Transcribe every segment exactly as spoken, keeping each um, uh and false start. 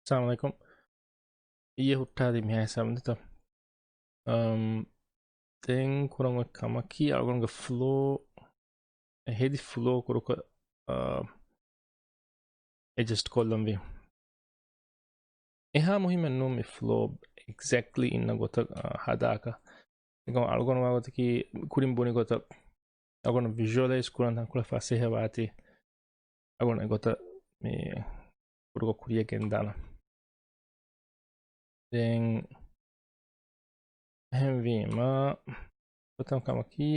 އައްސަލާމު ޢަލައިކުމް. އިއްޔެ ހުއްޓާދީ މިހާ ހިސާބުން ދެތޯ. އަމް، ދެން ކުރަން އޮތް ކަމަކީ އަޅުގަނޑުގެ ފްލޯ، އެ ހެދި ފްލޯ ކުރުކޮށް، އަ، އެޑްޖަސްޓް ކޮށްލަން ވީ. އެހާ މުހިއްމެއް ނޫން މި ފްލޯ އެގްޒެކްޓްލީ އިންނަ ގޮތަށް، އަ، ހަދާކަށް. އަޅުގަނޑު ވާ ގޮތަކީ ކުރިން ބުނި ގޮތަށް އަޅުގަނޑު ވިޒުއަލައިޒް ކުރަން ތަންކޮޅެއް ފަސޭހަ ވާތީ އަޅުގަނޑު އެގޮތަށް މި ކުރުކޮށް ކުރިއަށް ގެންދާނަން. ދެން އެހެންވީމަ ފުރަތަމަ ކަމަކީ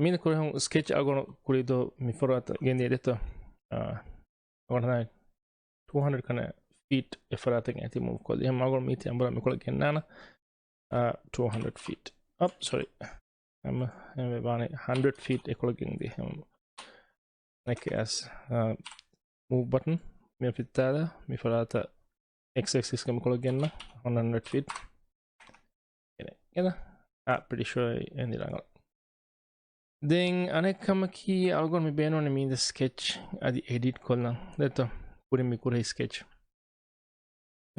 މީނަ ކުރެހުން ސްކެޗް އަޅުގަނޑު ކުރިދޯ މި ފަރާތަށް ގެންދިޔަ ދެތޯ. އާ، އަޅުގަނޑު ހަދާނެ ޓޫ ހަންޑްރެޑް ކަނަ ފީޓް އެ ފަރާތަށް އެތި މޫވް ކޮށްލި. އެހެން އަޅުގަނޑު މީތި އަނބުރާ މިކޮޅަށް ގެންނާނަ، އާ، ޓޫ ހަންޑްރެޑް ފީޓް. އަޕް، ސޮރީ. ހަމަ ހަމަ ވާނެ ހަންޑްރެޑް ފީޓް އެކޮޅަށް ގެންދިޔަ. ހަމަ އެކެ އަސް، އާ، މޫވް ބަޓަން މި ފިއްތާލާ މި ފަރާތަށް އެކްސް އެކްސިސްގެ މިކޮޅަށް ގެންނަ ހަންޑްރެޑް ފީޓް. ގެނެ، ގެނެ. އާ، ޕްރިޓީ ޝުއަރ އެނދި ރަނގަޅަށް. ދެން އަނެއް ކަމަކީ އަޅުގަނޑު މި ބޭނުން މީނަ ސްކެޗް އަދި އެޑިޓް ކޮށްލަން. ދެތޯ، ކުރިން މި ކުރެހި ސްކެޗް.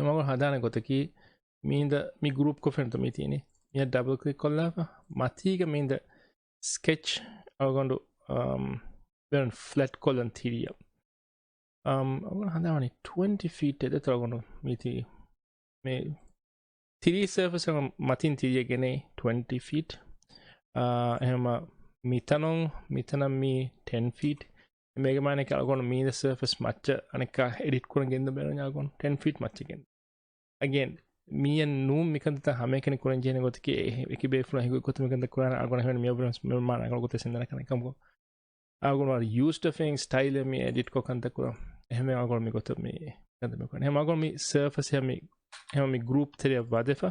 މަގު ހަދާނެ ގޮތަކީ މީނދަ މި ގްރޫޕް ކޮށްފެންތޯ މީ ތީނީ. މިއަށް ޑަބަލް ކްލިކް ކޮށްލާފަ މަތީގަ މީނދަ ސްކެޗް އަޅުގަނޑު، އަމް، ވެރަން ފްލެޓް ކޮށްލަން ތިރީއަށް. އަމް، އަޅުގަނޑު ހަދާވަނީ ޓްވެންޓީ ފީޓް އެދެތޯ އަޅުގަނޑު މީތީ މި ތިރީ ސަރފެސް މަތިން ތިރީއަށް ގެނޭ ޓްވެންޓީ ފީޓް. އާ، އެހެމަ މިތަނުން މިތަނަށް މީ ޓެން ފީޓް. މޭގެ މާނައަކީ އަޅުގަނޑު މީނަ ސަރފެސް މައްޗަށް އަނެއްކާ އެޑިޓް ކުރަން ގެންދަ ބޭނުން އަޅުގަނޑު ޓެން ފީޓް މައްޗަށް ގެން. އެގޭން، މިއަށް ނޫން މިކަންތައް ހަމައެކަނި ކުރަން ޖެހޭނެ ގޮތަކީ އެ، އެކި ބޭފުޅުން ހިގު ގޮތަށް މިކަންތައް ކުރާނެ އަޅުގަނޑު ހެން މި އޮބްރަންސް މި މާނަ އަޅުގަނޑު ގޮތަށް ސިނދަނަ ކަނެ ކަމުގަ. އަޅުގަނޑު ވަރަށް ޔޫސްޑް އޮފް އެ ސްޓައިލެއް މި އެޑިޓް ކޮށް ކަންތައް ކުރަން. އެހެމެ އަޅުގަނޑު މި ގޮތަށް މި ކަންތައް މި ކުރަން. އެހެމެ އަޅުގަނޑު މި ސަރފެސް ހަމަ މި، ހަމަ މި ގްރޫޕް ތެރެއަށް ވަދެފަ.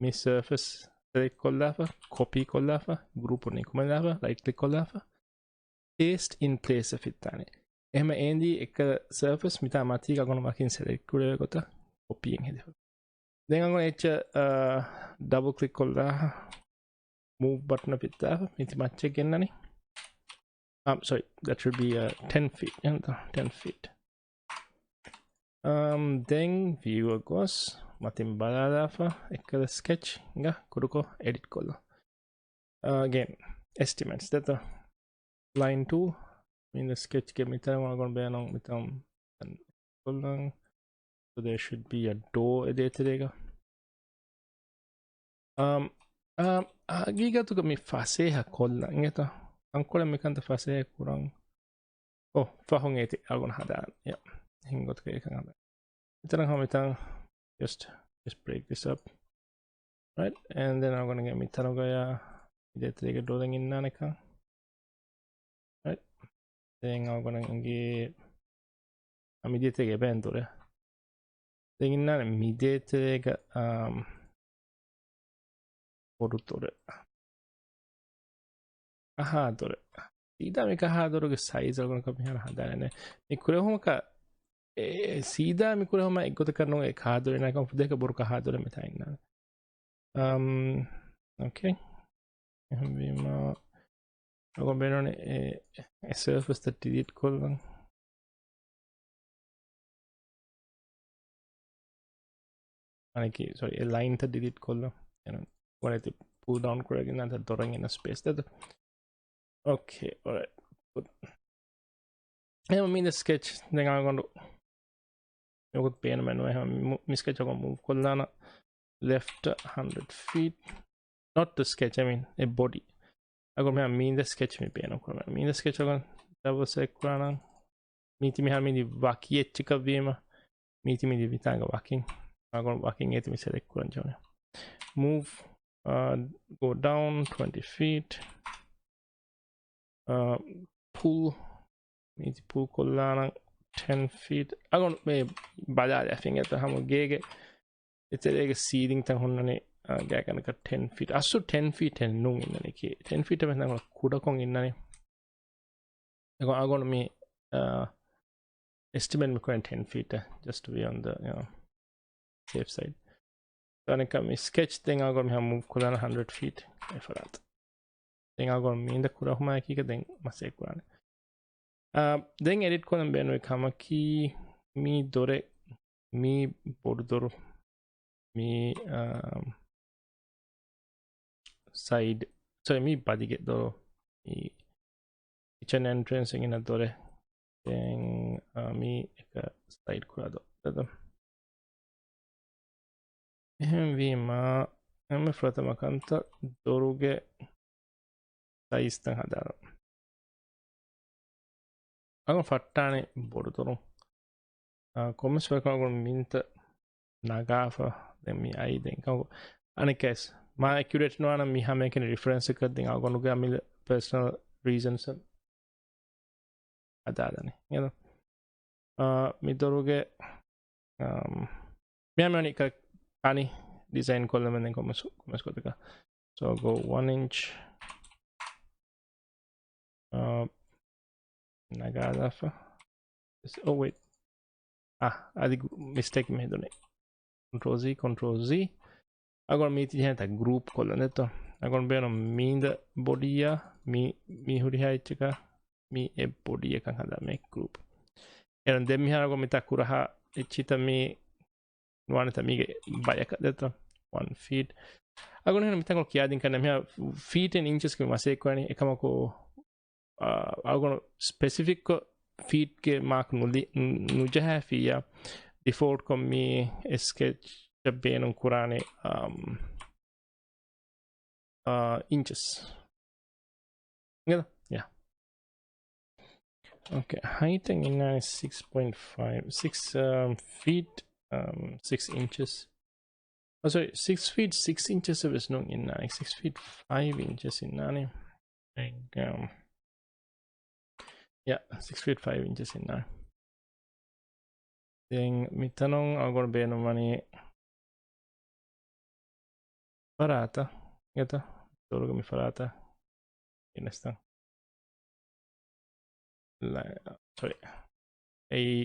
މި ސަރފެސް ސެލެކްޓް ކޮށްލާފަ، ކޮޕީ ކޮށްލާފަ، ގްރޫޕު ނިކުމެލާފަ، ރައިޓް ކްލިކް ކޮށްލާފަ، ޕޭސްޓް އިން ޕްލޭސް އަށް ފިއްތާނެ. އެހެމަ އޭނދީ އެއްކަލަ ސަރފެސް މިތާ މަތީގަ އަޅުގަނޑު ވަކިން ސެލެކްޓް ކުރެވޭ ގޮތަށް ކޮޕީއެއް ހެދިފަ. ދެން އަޅުގަނޑު އެއްޗަށް، އާ، ޑަބަލް ކްލިކް ކޮށްލާ މޫވް ބަޓަނަށް ފިއްތާފަ މިތި މައްޗަށް ގެންނަނީ. އާ، ސޮރީ، that should be, uh, ޓެން ފީޓް. އެހެންތަ؟ ޓެން ފީޓް. އަމް، ދެން ވިއުއަށް ގޮސް މަތިން ބަލާލާފަ އެއްކަލަ ސްކެޗް ގަ ކުރުކޮށް އެޑިޓް ކޮށްލަ. އަގޭން، އެސްޓިމޭޓްސް ދެތޯ. ލައިން ޓޫ، މި ސްކެޗްގެ މިތަން އަޅުގަނޑު ބޭނުން މިތަން ކޮށްލަން. So there should be a door އެ ދޭތެރޭގަ. އަމް، އަމް، ހަގީގަތުގަ މި ފަސޭހަ ކޮށްލަން އިނގޭތަ؟ ތަންކޮޅެއް މިކަންތައް ފަސޭހަ ކުރަން. އޯ، ފަހުން އޭތި އަޅުގަނޑު ހަދާން. ޔާ. ހިނގޮތަކަށް އެކަން ހަދާން. މިތަނަށް ހަމަ މިތަން just, just break this up. Right? And then އަޅުގަނޑުގެ މިތަނުގަޔާ މި ދޭތެރޭގެ ޑޯ ދެން އިންނާނެކަން. ރައިޓް. ދެން އަޅުގަނޑަށް އެނގޭ، އަ، މި ދޭތެރޭގެ އެބައިން ދޮރެއް. ދެން އިންނާނެ މި ދޭތެރޭގަ، އާ، ބޮޑު ދޮރެއް. ކަހާ ދޮރެއް. ސީދާ މި ކަހާ ދޮރުގެ ސައިޒް އަޅުގަނޑަކަށް މިހާރު ހަދާނެ. މި ކުރެހުމަކަށް، އެ، ސީދާ މި ކުރެހުމަށް އެއްގޮތަކަށް ނޫން އެ ކަހާ ދޮރެއް ނާކަން ފުދޭކަށް ބޮޑު ކަހާ ދޮރެއް މިތާ އިންނާނެ. އަމް، އޯކޭ. އެހެންވީމަ، އަޅުގަނޑު ބޭނުން އެ، އެ ސަރފޭސްތައް ޑިލީޓް ކޮށްލަން. އަނެކީ، ސޮރީ، އެ ލައިންތައް ޑިލީޓް ކޮށްލަން. އެން، ވަނެތި ޕުލް ޑައުން ކުރެވިގެން ދޮރަށް އިންނަ ސްޕޭސް ދެތޯ. އޯކޭ، އޯރައިޓް. ގުޑް. އެހެން މީ ދެ ސްކެޗް ދެން އަޅުގަނޑު މިވަގުތު ބޭނުމެއް ނުވޭ. ހަމަ މި، މި ސްކެޗް އަޅުގަނޑު މޫވް ކޮށްލާނަ ލެފްޓް ހަންޑްރެޑް ފީޓް. Not the sketch, I mean, އެ ބޮޑީ. އަޅުގަނޑު މިހާ މީން ދެ ސްކެޗް މި ބޭނުން ކުރަމޭ. މީން ދެ ސްކެޗް އަޅުގަނޑު ޑަބަލް ސެލެކްޓް ކުރާނަން. މީތި މިހާ މީދި ވަކި އެއްޗަކަށް ވީމަ، މީތި މީދި ވިތާގަ ވަކިން. އަޅުގަނޑު ވަކިން އޭތި މި ސެލެކްޓް ކުރަން ޖެހުނެ. މޫވް، އާ، ގޯ ޑައުން ޓްވެންޓީ ފީޓް. އާ، ޕުލް، މީތި ޕުލް ކޮށްލާނަން ޓެން ފީޓް. އަޅުގަނޑު މި ބަލާލާފިން އެތަ ހަމަ ގޭގެ އެތެރޭގެ ސީލިން ތައް ހުންނަނީ، އާ، ގާތްގަނޑަކަށް ޓެން ފީޓް. އަސްލު ޓެން ފީޓް އެއް ނޫން އިންނަނީ ކީ. ޓެން ފީޓް އެއް މެން ކުޑަކޮށް އިންނަނީ. އަޅުގަނޑު މި، އާ، އެސްޓިމޭޓް މި ކުރަން ޓެން ފީޓް، just to be on the, you know, safe side. އަނެއްކާ މި ސްކެޗް ދެން އަޅުގަނޑު މިހާ މޫވް ކޮށްލާނަން ހަންޑްރެޑް ފީޓް އެ ފަރާތަށް. ދެން އަޅުގަނޑު މީން ދެ ކުރެހުމާއެކީގަ ދެން މަސޭ ކުރާނެ. އާ، ދެން އެޑިޓް ކޮށްލަން ބޭނުންވި ކަމަކީ މި ދޮރެއް، މި ބޮޑު ދޮރު، މި، އާ، ސައިޑް، ސޮރީ، މި ބަދިގެ ދޮރު، މި ކިޗަން އެންޓްރެންސް އިން ދޮރެއް. ދެން، އާ، މި އެކަ ސްލައިޑް ކުރާ ދޮ-، ދޮ-، އެހެންވީމަ، އެންމެ ފުރަތަމަ ކަންތައް ދޮރުގެ ސައިޒްތައް ހަދާލަން. އަގުން ފައްޓާނެ ބޮޑު ދޮރު. އާ، ކޮންމެސް ފަރަކަށް އަގުން މިންތައް ނަގާފަ. ދެން މި އައި ދެން ކަމަކު. އަނެއްކާސް މާ އެކިއުރޭޓް ނުވާނަން މި ހަމައެކަނި ރިފަރެންސަކަށް ދެން އަގުނުގެ އަމިލް ޕަރސަނަލް ރީޒަންސް ހަދާލަނީ. އާ، މި ދޮރުގެ، އާ، މި ހަމަ ކަނި ޑިޒައިން ކޮށްލަމެން ދެން ކޮންމެސް، ކޮންމެސް ގޮތަކަށް. So go one inch. އާ، ނަގާލާފަ. Oh, wait. އާ، އަދި މިސްޓޭކް މި ހެދުނީ. ކޮންޓްރޯލް ޒީ، ކޮންޓްރޯލް ޒީ. އަގުން މީތި ޖެހޭތަ ގްރޫޕް ކޮށްލަން ދެއްތޯ. އަގުން ބޭނުން މީނދަ ބޮޑީއާ، މީ، މީ ހުރިހާ އެއްޗަކާ، މީ އެއް ބޮޑީއަކަށް ހަދާ މޭކް ގްރޫޕް. އެރަން ދެން މިހާރު މިތާ ކުރަހާ އެއްޗިތަ މީ ނުވާނެތަ މީގެ ބަޔަކަށް ދެއްތޯ. ވަން ފީޓް. އަގުން ހެން މިތަން ކިޔާދިން ކަންނަ މިހާ ފީޓް އިންޗަސް މަސޭ ކުރަނީ އެކަމަކު، އާ، އަގުން ސްޕެސިފިކް ފީޓްގެ މާކް ނުލި-، ނުޖަހާފިއްޔާ ޑިފޯލްޓް ކޮށް މި ސްކެޗް ބޭނުން ކުރާނެ، އަމް، އާ، އިންޗަސް. އިނގޭތަ؟ ޔާ. އޯކޭ، ހައިޓެއް އިންނާނެ ސިކްސް ޕޮއިންޓް ފައިވް، ސިކްސް ފީޓް، ސިކްސް އިންޗަސް. އަ، ސޮރީ، ސިކްސް ފީޓް ސިކްސް އިންޗަސް ވެސް ނޫން އިންނާނެ. ސިކްސް ފީޓް ފައިވް އިންޗަސް އިންނާނެ. އެއް، އަމް، ޔާ، ސިކްސް ފީޓް ފައިވް އިންޗަސް އިންނާނެ. ދެން މިތަނުން އަގުން ބޭނުންވަނީ ފަރާތަށް އެތަ ދޮރުގެ މި ފަރާތަށް ގެނެސްދަން. ލަ-، ސޮރީ. އެއީ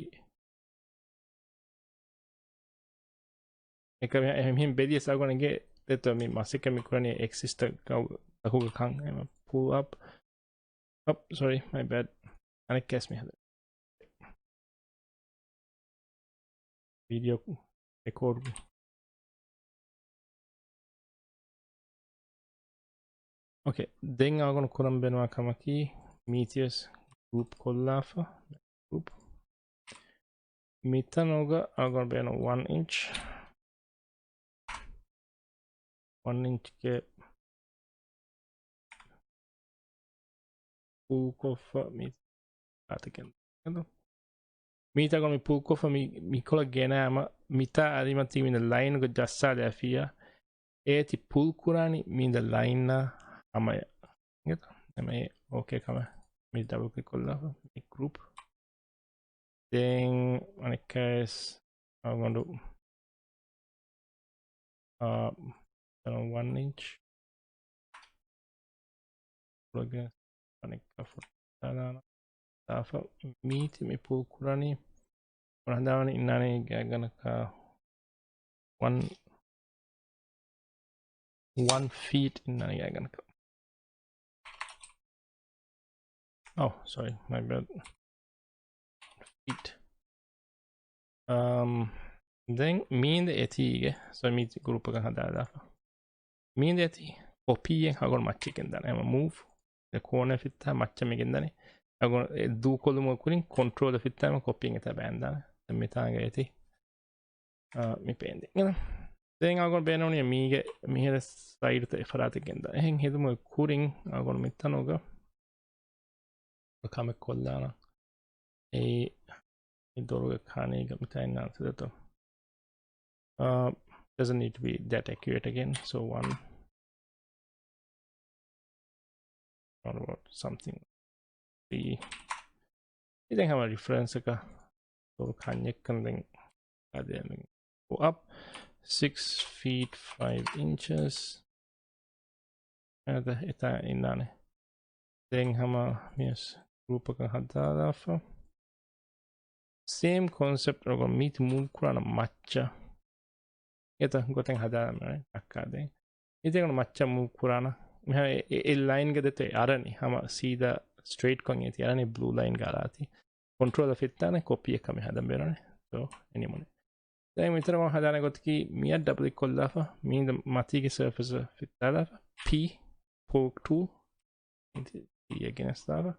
އެކަމި އެހެން ބެލިޔަސް އަގުން އެނގޭ ދެއްތޯ މި މަސައްކަތް މި ކުރަނީ އެކްސިސް ތަކުގަ ކަން. އެމަ ޕުލް އަޕް. އަޕް، ސޮރީ، މައި ބެޑް. އަނެއްކާސް މި ހަދަ. ވީޑިއޯ ރެކޯޑް. އޯކޭ، ދެން އަގުން ކުރަން ބޭނުންވާ ކަމަކީ މީތިވެސް ގްރޫޕް ކޮށްލާފަ. ގްރޫޕް. މިތަނުގަ އަގުން ބޭނުން ވަން އިންޗް. ވަން އިންޗްގެ ޕުލް ކޮށްފަ މި އާތަކެއް. މީތަކުން މި ޕުލް ކޮށްފަ މި، މިކޮޅަށް ގެނައިމަ، މިތާ އަރިމަތީ މިން ލައިންގަ ޖައްސާލައިފިއްޔާ، އޭތި ޕުލް ކުރާނީ މީން ލައިންނާ ހަމަޔަށް. އިނގޭތަ؟ އެމަ އޭ އޯކޭ ކަމެއް. މި ޑަބަލް ކްލިކް ކޮށްލާފަ މި ގްރޫޕް. ދެން އަނެއްކާވެސް އަގުނޑު، އާ، ވަން އިންޗް ކުރެގެން އަނެއްކާ ފުޓް ދާނަ. ދާފަ މީތި މި ޕުލް ކުރަނީ ހަދާވަނީ އިންނާނީ ގާތްގަނޑަކަށް ވަން، ވަން ފީޓް އިންނާނީ ގާތްގަނޑަކަށް. Oh, sorry, my bad. ފީޓް. އަމް، ދެން މީނދ އެތީގެ، ސޯ މީ ގްރޫޕަކަށް ހަދާލާފަ. މީނދ އެތީ ކޮޕީއެއް އަގުން މައްޗެއް ގެންދާނެ. އެމަ މޫވް ދެ ކޯނަ ފިއްތާ މައްޗަށް މި ގެންދަނީ. އަގުން އެ ދޫކޮށްލުމުގެ ކުރިން ކޮންޓްރޯލް ފިއްތާ އެމަ ކޮޕީއެއް އެތާ ބައިންދާނެ. ދެން މިތާނގަ އެތީ، އާ، މި ޕޭންދި. ދެން އަގުން ބޭނުންވަނީ މީގެ މިހިރަ ސައިޑުތައް އެފަރާތެއް ގެންދާ. އެހެން ހެދުމުގެ ކުރިން އަގުން މިތަނުގަ ކަމެއް ކޮށްލާނަން. އެއީ، މި ދޮރުގެ ކާނީގަ މިތާ އިންނާނެ ދެތޯ. Uh, doesn't need to be that accurate again. So one, what about something? އިދެން ހަމަ ރިފަރެންސަކަށް ދޮރު ކަންޏެއްކަން ދެން އަދެ މި އަޕް ސިކްސް ފީޓް ފައިވް އިންޗަސް. އެތާ އިންނާނެ. ދެން ހަމަ މިޔަސް ގްރޫޕަކަށް ހަދާލާފަ. ސޭމް ކޮންސެޕްޓް އަގުން މީތި މޫވް ކުރާނަ މައްޗަށް. އެތަ ގޮތެއް ހަދާލަމެ އައްކާދޭ. އިތެގަނޑު މައްޗަށް މޫވް ކުރާނަ. މިހާ އެ، އެ، އެ ލައިންގެ ދެތެ އަރަނި ހަމަ ސީދާ ސްޓްރެއިޓްކޮށް އޭތި އަރާނީ ބްލޫ ލައިންގަ އަރާތީ. ކޮންޓްރޯލަށް ފިއްތާނެ ކޮޕީއެއް ކަމެއް ހަދަން ބޭނުން. ސޯ އެނިމުނެ. ދެން މިތަނަށް ހަދާނެ ގޮތަކީ މިއަށް ޑަބްލް ކްލިކް ކޮށްލާފަ މީން މަތީގެ ސަރފޭސް ފިއްތާލާފަ ޕީ ޕޯކް ޓޫލް ތިރީއަށް ގެނެސްލާފަ.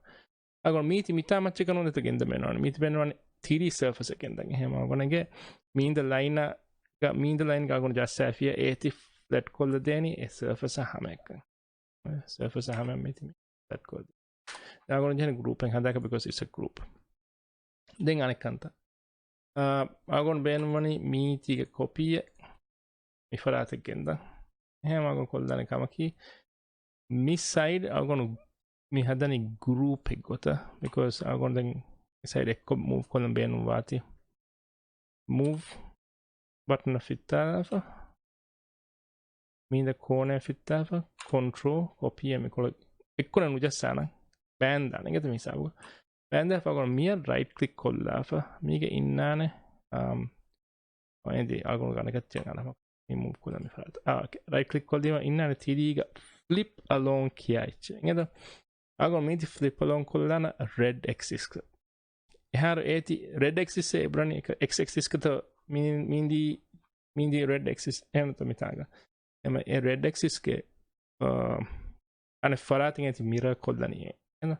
އަގޮން މީތި މިތާ މައްޗަކަށް ނޫން ދެތަ ގެންދަ ބޭނުން. މީތި ބޭނުން ތިރީ ސަރފޭސް އެއް ގެންދަން. އެހެން އަގޮން އެނގޭ މީން ދަ ލައިނަށް މީން ދަ ލައިންގަ އަގޮން ޖައްސާފިޔަ އޭތި ފްލެޓް ކޮށްލަ ދޭނީ އެ ސަރފޭސް ހަމައެއްކަން. ސަރފޭސް ހަމައެއް މީތި މި ފްލެޓް ކޮށްލި. އަގޮން ޖެހެނީ ގްރޫޕެއް ހަދާކަށް because it's a group. ދެން އަނެއް ކަންތައް. އާ، އަގޮން ބޭނުންވަނީ މީތީގެ ކޮޕީއެއް މި ފަރާތަށް ގެންދަން. އެހެން އަގޮން ކޮށްލާނެ ކަމަކީ މި ސައިޑް އަގޮނު މި ހަދަނީ ގްރޫޕެއް ގޮތަށް. ބިކޯސް އަގޮން ދެން މި ސައިޑް އެއްކޮށް މޫވް ކޮށްލަން ބޭނުން ވާތީ. މޫވް ބަޓަނަށް ފިއްތާލާފަ. މީން ދަ ކޯނައަށް ފިއްތާފަ. ކޮންޓްރޯލް ކޮޕީއެއް މިކޮޅަށް އެއްކޮޅަށް ނުޖައްސާނަން. ބައިންދާނެ އިނގޭތަ މި ހިސާބުގަ. ބައިންދާފަ އަގޮން މިއަށް ރައިޓް ކްލިކް ކޮށްލާފަ. މީގަ އިންނާނެ، އާ، އެނދި އަގޮނު ގަނެކައްޗެއް ގަނަމަ މި މޫވް ކުލަ މި ފަރާތަށް. އާ، އޯކޭ. ރައިޓް ކްލިކް ކޮށްލީމަ އިންނާނެ ތިރީގަ ފްލިޕް އަލޯން ކިޔާ އެއްޗެއް. އިނގޭތަ؟ އަގޮން މީތި ފްލިޕް އަލޯން ކޮށްލާނަ ރެޑް އެކްސިސް. އެހާރު އޭތި ރެޑް އެކްސިސް އެބުރަނީ އެކްސް އެކްސިސް ގަތަ މީ-، މީންދީ، މީންދީ ރެޑް އެކްސިސް އެހެންތަ މިތާގަ. އެމަ އެ ރެޑް އެކްސިސްގެ، އާ، އަނެއް ފަރާތެއް އޭތި މިރަރ ކޮށްލަނީ އެނގޭތަ؟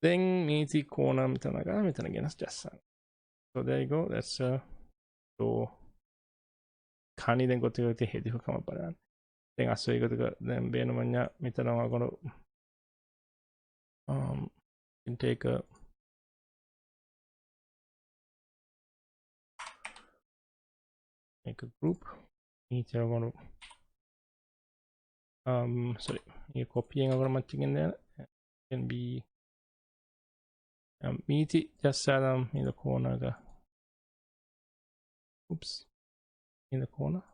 ދެން މީތި ކޯނަރ މިތަނަގަ މިތަނަށް ގެނަސް ޖައްސާނެ. So there you go. That's a so ކާނީ ދެން ގޮތެއް ގޮތެއް ހެދިފަ ކަމަށް ބަލާނެ. ދެން އަސްލު ގޮތަކަށް ދެން ބޭނުމަންޏާ މިތަނަށް އަގޮނު، um, can take a make a group. މީތި އަގޮނު، um, sorry. މީ ކޮޕީއެއް އަގޮނު މައްޗަށް ގެންދޭނެ. Can be މީތި ޖައްސާލަން މި ދަ ކޯނަރގަ. އުޕްސް. މި ދަ ކޯނަރ.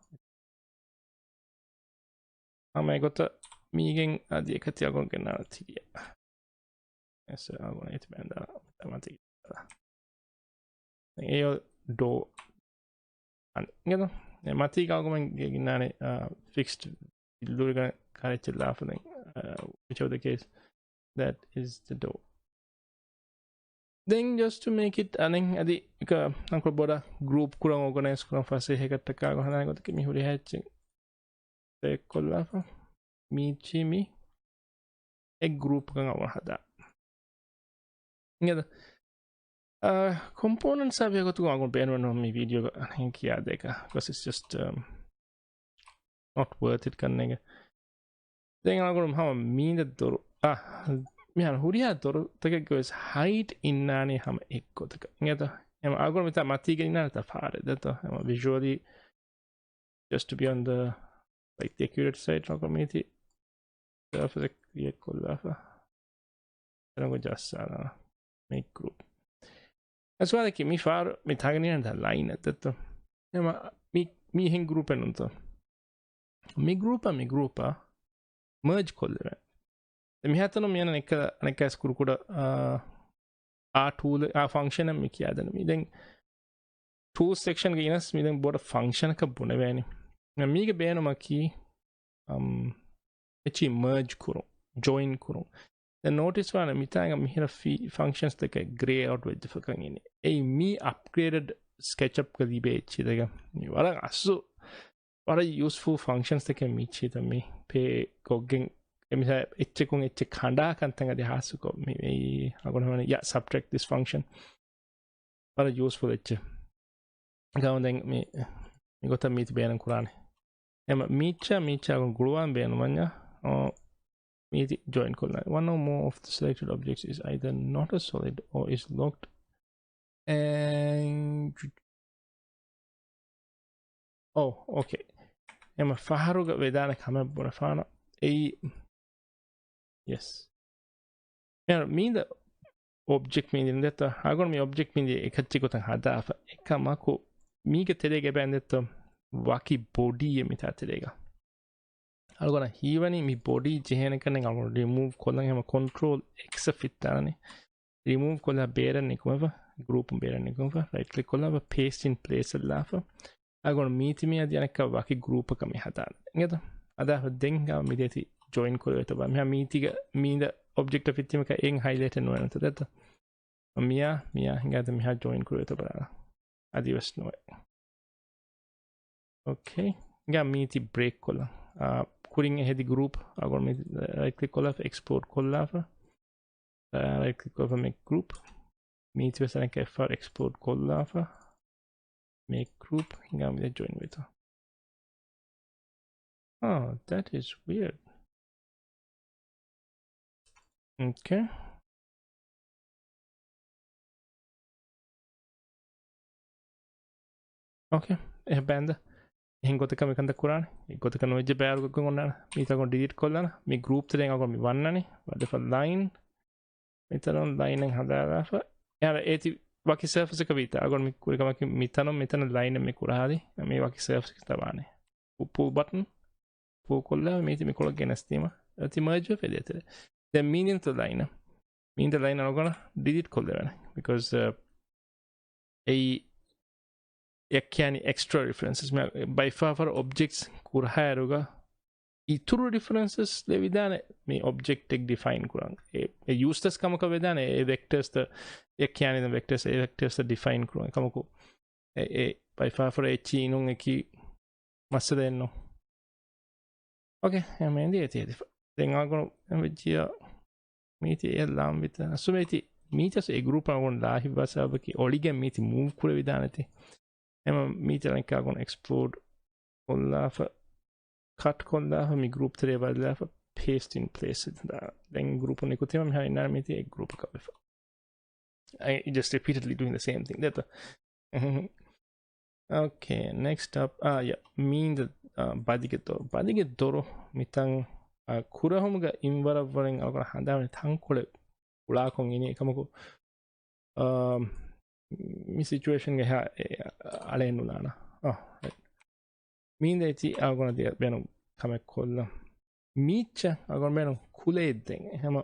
ހަމަ އެގޮތަށް މީގެން އަދި އެކަތި އަގޮން ގެންނާނަ ތިރިއަށް. އެސް އަގޮން އެތި ބެންދާ މަތި. އެ ޑޯ އަން އިނގޭތަ؟ މަތީގަ އަގުމެން ގެންނާނެ، އާ، ފިކްސްޑް ލުރިގަ ކަރެއްޗެއް ލާފަ ދެން، އާ، whichever the case, that is the door. ދެން just to make it އަނެއް އަދި އެކަ ނަންކޮ ބޮޑަށް ގްރޫޕް ކުރަން އޯގަނައިޒް ކުރަން ފަސޭހަ ކައްޓަކާ ހަދާ ގޮތަކީ މި ހުރިހާ އެއްޗެއް ސެލެކްޓް ކޮށްލާފަ. މީޗީ މި އެއް ގްރޫޕްގަ އަވަ ހަދާ. އިނގޭތަ؟ އާ، ކޮމްޕޯނެންޓްސް އާ ބެހޭގޮތުގަ އަގުން ބޭނުމެއް ނޫން މި ވީޑިއޯގަ އަނެއް ކިޔާދޭކަށް. Because it's just, um, not worth it ކަންނޭނގެ. ދެން އަގުން ހަމަ މީނދަ ދޮރު، އާ، މިހާރު ހުރިހާ ދޮރުތަކެއްގެ ވެސް ހައިޓް އިންނާނީ ހަމަ އެއްގޮތަކަށް. އިނގޭތަ؟ އެމަ އަގުން މިތާ މަތީގަ އިންނާނެތާ ފާރެއް ދެތޯ؟ ހަމަ ވިޒުއަލީ just to be on the, like, the accurate side ނަގަ މީތި ސާފު ކްރިއޭޓް ކޮށްލާފަ. އެރަނގު ޖައްސާލާ މޭކް ގްރޫޕް. އަސްވާލަކީ މި ފާރު މި ތާގަނިޔަން ދަ ލައިން އެއް ދެއްތޯ. އެމަ މި، މީހެން ގްރޫޕެއް ނުންތޯ. މި ގްރޫޕަށް މި ގްރޫޕަށް މަރޖް ކޮށްލެވޭ. ދެ މިހާތަނު މި އަންނަ އެއްކަލަ އަނެއްކާސް ކުރުކުޑަ، އާ، އާ ޓޫލް، އާ ފަންކްޝަނެއް މި ކިޔާދެން. މި ދެން ޓޫލް ސެކްޝަންގެ އިނަސް މި ދެން ބޮޑަށް ފަންކްޝަނަކަށް ބުނެވޭނެ. މީގެ ބޭނުމަކީ، އަމް، އެޗީ މަރޖް ކުރުން، ޖޮއިން ކުރުން. ދެން ނޯޓިސް ވާނެ މިތާނގަ މިހިރަ ފީ-، ފަންކްޝަންސް ތަކެއް ގްރޭ އައުޓް ވެއްޖެފަކަން އިނީ. އެއީ މީ އަޕްގްރޭޑެޑް ސްކެޗްއަޕްގަ ލިބޭ އެޗީތަކެއް. މި ވަރަށް އަސްލު ވަރަށް ޔޫސްފުލް ފަންކްޝަންސް ތަކެއް މިއްޗީތަ މި ޕޭ ކޮށްގެން އެމިސާ އެއްޗަކުން އެއްޗެއް ކަނޑާ ކަންތައް އަދި ހާއްސަކޮށް މި އަގުން ހަމަ ޔާ ސަބްޓްރެކްޓް ދިސް ފަންކްޝަން ވަރަށް ޔޫސްފުލް އެއްޗެއް. ގައު ދެން މި، މި ގޮތަށް މީތި ބޭނުން ކުރާނެ. އެމަ މީއްޗާ، މީއްޗާ ގުޅުވާން ބޭނުމަންޏާ، އޯ، މީތި ޖޮއިން ކޮށްލާނެ. One or more of the selected objects is either not a solid or is locked. And، އޯ، އޯކޭ. އެމަ ފަހަރުގަ ވެދާނެ ކަމެއް ބުނެފާނަ. އެއީ، ޔެސް. މިހާރު މީނދަ އޮބްޖެކްޓް މީ ދިން ދެއްތޯ. އަގުން މި އޮބްޖެކްޓް މީ އެކައްޗެއް ގޮތަށް ހަދާފަ. އެކަމަކު މީގެ ތެރޭގަ އެބައިން ދެއްތޯ ވަކި ބޮޑީއެއް މިތާ ތެރޭގަ. އަޅުގަނޑަށް ހީވަނީ މި ބޮޑީ ޖެހޭނެ ކަންނެއް އަޅުގަނޑު ރިމޫވް ކޮށްލަން. ހަމަ ކޮންޓްރޯލް އެކްސް އަށް ފިއްތާލަނީ. ރިމޫވް ކޮށްލާ ބޭރަށް ނިކުމެފަ، ގްރޫޕުން ބޭރަށް ނިކުމެފަ، ރައިޓް ކްލިކް ކޮށްލާފަ، ޕޭސްޓް އިން ޕްލޭސް އަށް ލާފަ. އަގުން މީތި މި އަދި އަނެއްކާ ވަކި ގްރޫޕަކަށް މި ހަދާނެ. އިނގޭތަ؟ ހަދާފަ ދެން ގާ މި ދޭތި ޖޮއިން ކުރެވޭތޯ ބާ. މިހާ މީތިގަ މީނދ އޮބްޖެކްޓް ފިއްތީމަކަ އެއިން ހައިލައިޓެއް ނުވެންތަ ދެތަ؟ މިޔާ މިޔާ ހިނގާތަ މިހާ ޖޮއިން ކުރެވޭތޯ ބާ. އަދިވެސް ނުވެ. އޯކޭ. ހިނގާ މީތި ބްރޭކް ކޮށްލަން. ކުރިން އެހެދި ގްރޫޕް އަގޮން މީ ރައިޓް ކްލިކް ކޮށްލާފަ އެކްސްޕޯޓް ކޮށްލާފަ. ރައިޓް ކްލިކް ކޮށްފަ މޭކް ގްރޫޕް. މީތި ވެސް އަނެއްކާ އެފްއާރް އެކްސްޕޯޓް ކޮށްލާފަ. މޭކް ގްރޫޕް ހިނގާ މިދެ ޖޮއިން ވޭތޯ. Oh, that is weird. Okay. އޯކޭ. އެހެން ބޭންދ. އެހެން ގޮތަކަށް މިކަންތައް ކުރާނެ. އެ ގޮތަކަށް ނުވެއްޖެ ބޭރުގަ އޮންނާނެ. މީތަކުން ޑިލީޓް ކޮށްލާނަ. މި ގްރޫޕް ތެރެއިން އަގޮން މި ވަންނަނީ. ވަދެފަ ލައިން. މިތަނުން ލައިނެއް ހަދާލާފަ. އެހާ އޭތި ވަކި ސަރފެސްއަކަށް ވީތާ. އަގޮން މި ކުރި ކަމަކީ މިތަނުން މިތަނަށް ލައިނެއް މި ކުރަހާލި. މި ވަކި ސަރފެސް ތަވާނެ. ޕޫލް ބަޓަން. ޕޫލް ކޮށްލާ މީތި މިކޮޅަށް ގެނެސްދީމަ. އަތި މަރޖް ވެފަ ދޭތެރެ. ދެން މީނިންތަ ލައިނަ. މީންތަ ލައިނަ އަގޮނަ ޑިލީޓް ކޮށްލެވޭނެ. ބިކޮޒް، އެއީ އެއް ކިޔާނީ އެކްސްޓްރާ ރިފަރެންސަސް. ބައިފާފަރ އޮބްޖެކްޓްސް ކުރަހާއިރުގަ އިތުރު ރިފަރެންސަސް ލެވިދާނެ މި އޮބްޖެކްޓެއް ޑިފައިން ކުރަން. އެ، އެ ޔޫސްލެސް ކަމަކަށް ވެދާނެ އެ ވެކްޓަރސްތައް، އެ ކިޔާނީ ވެކްޓަރސް، އެ ވެކްޓަރސްތައް ޑިފައިން ކުރުން. އެކަމަކު އެ، އެ ބައިފާފަރ އެއްޗި އިނުން އެކި މައްސަލައެއްނު. އޯކޭ، އެ މޭންދީ އެތި އެދިފަ. ދެން އާގުނު ވެއްޖިޔާ މީތި އެ ލާން ވިތަ. އަސު މޭތި މީތި އަސު އެ ގްރޫޕް އަގުން ލާހިއްވާ ސަބަބަކީ އޮޅިގެން މީތި މޫވް ކުރެވިދާނެތި. އެމަ މީތި އަނެއްކާ އަގުން އެކްސްޕޯޓް ކޮށްލާފަ، ކަޓް ކޮށްލާފަ، މި ގްރޫޕް ތެރޭ ބަދަލާފަ، ޕޭސްޓް އިން ޕްލޭސް. ދެން ގްރޫޕް ނިކުތީމަ މިހާ އިންނާނެ މީތި އެ ގްރޫޕަކަށް ވެފަ. I just repeatedly doing the same thing. ދެތަ. އޯކޭ، ނެކްސްޓް އަޕް. އާ، ޔާ. މީންދ، އާ، ބަދިގެ ދޮރު. ބަދިގެ ދޮރު މިތަން، އާ، ކުރެހުމުގަ އިންވަރަށްވުރެން އަޅުގަނޑަށް ހަނދާން ތަންކޮޅެއް ފުޅާކޮށް އިނީ އެކަމަކު، އާ، މި ސިޗުއޭޝަންގެ ހާ، އެ، އަޅެއް ނުލާނަ. އާ، ރައިޓް. މީންދ އެތި އަޅުގަނޑަށް ދިޔަ ބޭނުން ކަމެއް ކޮށްލަން. މީއްޗަށް އަޅުގަނޑު ބޭނުން ކުލައެއް ދެން. އެހެމަ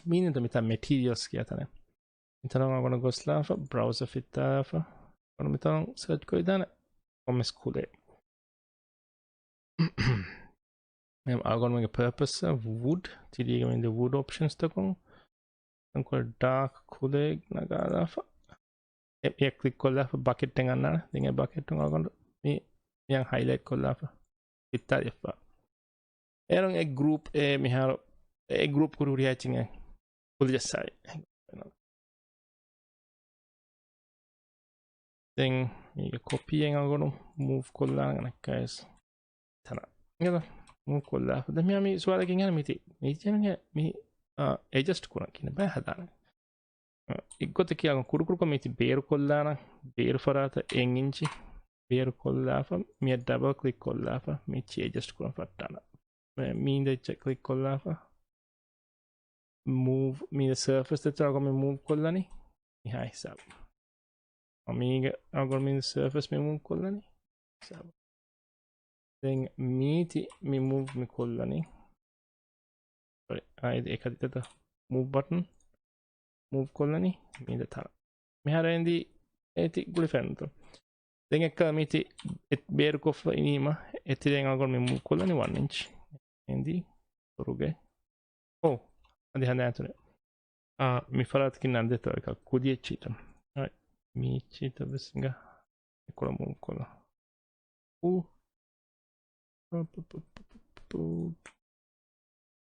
މީނިންތަ މިތާ މެޓީރިއަލްސް ކިޔާ ތަނެއް. މިތަނަށް އަޅުގަނޑު ގޮސްލާފަ، ބްރައުޒަ ފިއްތާފަ. އަޅުގަނޑު މިތަނަށް ސަރޗް ކޮށްދާނެ ކޮންމެސް ކުލެއް. މި އަޅުގަނޑުމެންގެ ޕަރޕަސް ވުޑް، ތިރީގަ މިދި ވުޑް އޮޕްޝަންސް ތަކުން. އަންކޮޅެއް ޑާކް ކުލެއް ނަގާލާފަ. އެ، އެ ކްލިކް ކޮށްލާފަ ބަކެޓް އަންނާނެ. ދެން އެ ބަކެޓުން އަޅުގަނޑު މި، މިޔަން ހައިލައިޓް ކޮށްލާފަ. ފިއްތާލިފަ. އޭރުން އެ ގްރޫޕް އެ މިހާރު އެ ގްރޫޕް ކުރި ހުރިހާ އެއްޗެއް ކުލިޖައްސާލި. ދެން މީގެ ކޮޕީއެއް އަގޮނު މޫވް ކޮށްލާނަން އަނެއްކާވެސް. ތަނަ. އިނގޭތަ؟ މޫވް ކޮށްލާ. ދެން މިހާ މި ސުވާލަކީ އިނގޭނެ މީތި. މީތި އެނގޭ މި، އާ، އެޑްޖަސްޓް ކުރަން ކިހިނެއް ބައި ހަދާނެ. އެއްގޮތަކީ އަގޮން ކުޑަކުޑަކޮށް މީތި ބޭރު ކޮށްލާނަން، ބޭރު ފަރާތަށް އެއް އިންޗި ބޭރު ކޮށްލާފަ، މިއަށް ޑަބަލް ކްލިކް ކޮށްލާފަ، މިއެއްޗި އެޑްޖަސްޓް ކުރަން ފައްޓާނަން. މި، މީންދ އެއްޗަށް ކްލިކް ކޮށްލާފަ، މޫވް، މީ ސަރފެސް ދެތަ އަގޮން މި މޫވް ކޮށްލަނީ މިހާ ހިސާބު. މީގެ އަގޮން މި ސަރފެސް މި މޫވް ކޮށްލަނީ ހިސާބު. ދެން މީތި މި މޫވް މި ކޮށްލަނީ. ސޮރީ، އާ، އެ ކަދިތަތަ މޫވް ބަޓަން މޫވް ކޮށްލަނީ މީދަ ތަނަ. މިހާރު އެނދި އޭތި ގުޅިފައިންތޯ. ދެން އެއްކަލަ މީތި އެ-، ބޭރުކޮށްފަ އިނީމަ އެތެރެއިން އަގޮން މި މޫވް ކޮށްލަނީ ވަން އިންޗް. އެނދި ދޮރުގެ. އޯ، އަދި ހަނދާންތުރެ. އާ، މި ފަރާތަކީ ނަން ދެތޯ އެކަ ކުދި އެއްޗިތަ. އާ، މީ އެއްޗިތަ ވެސް އިނގާ. އެކޮޅަށް މޫވް ކޮށްލާ. އޫ.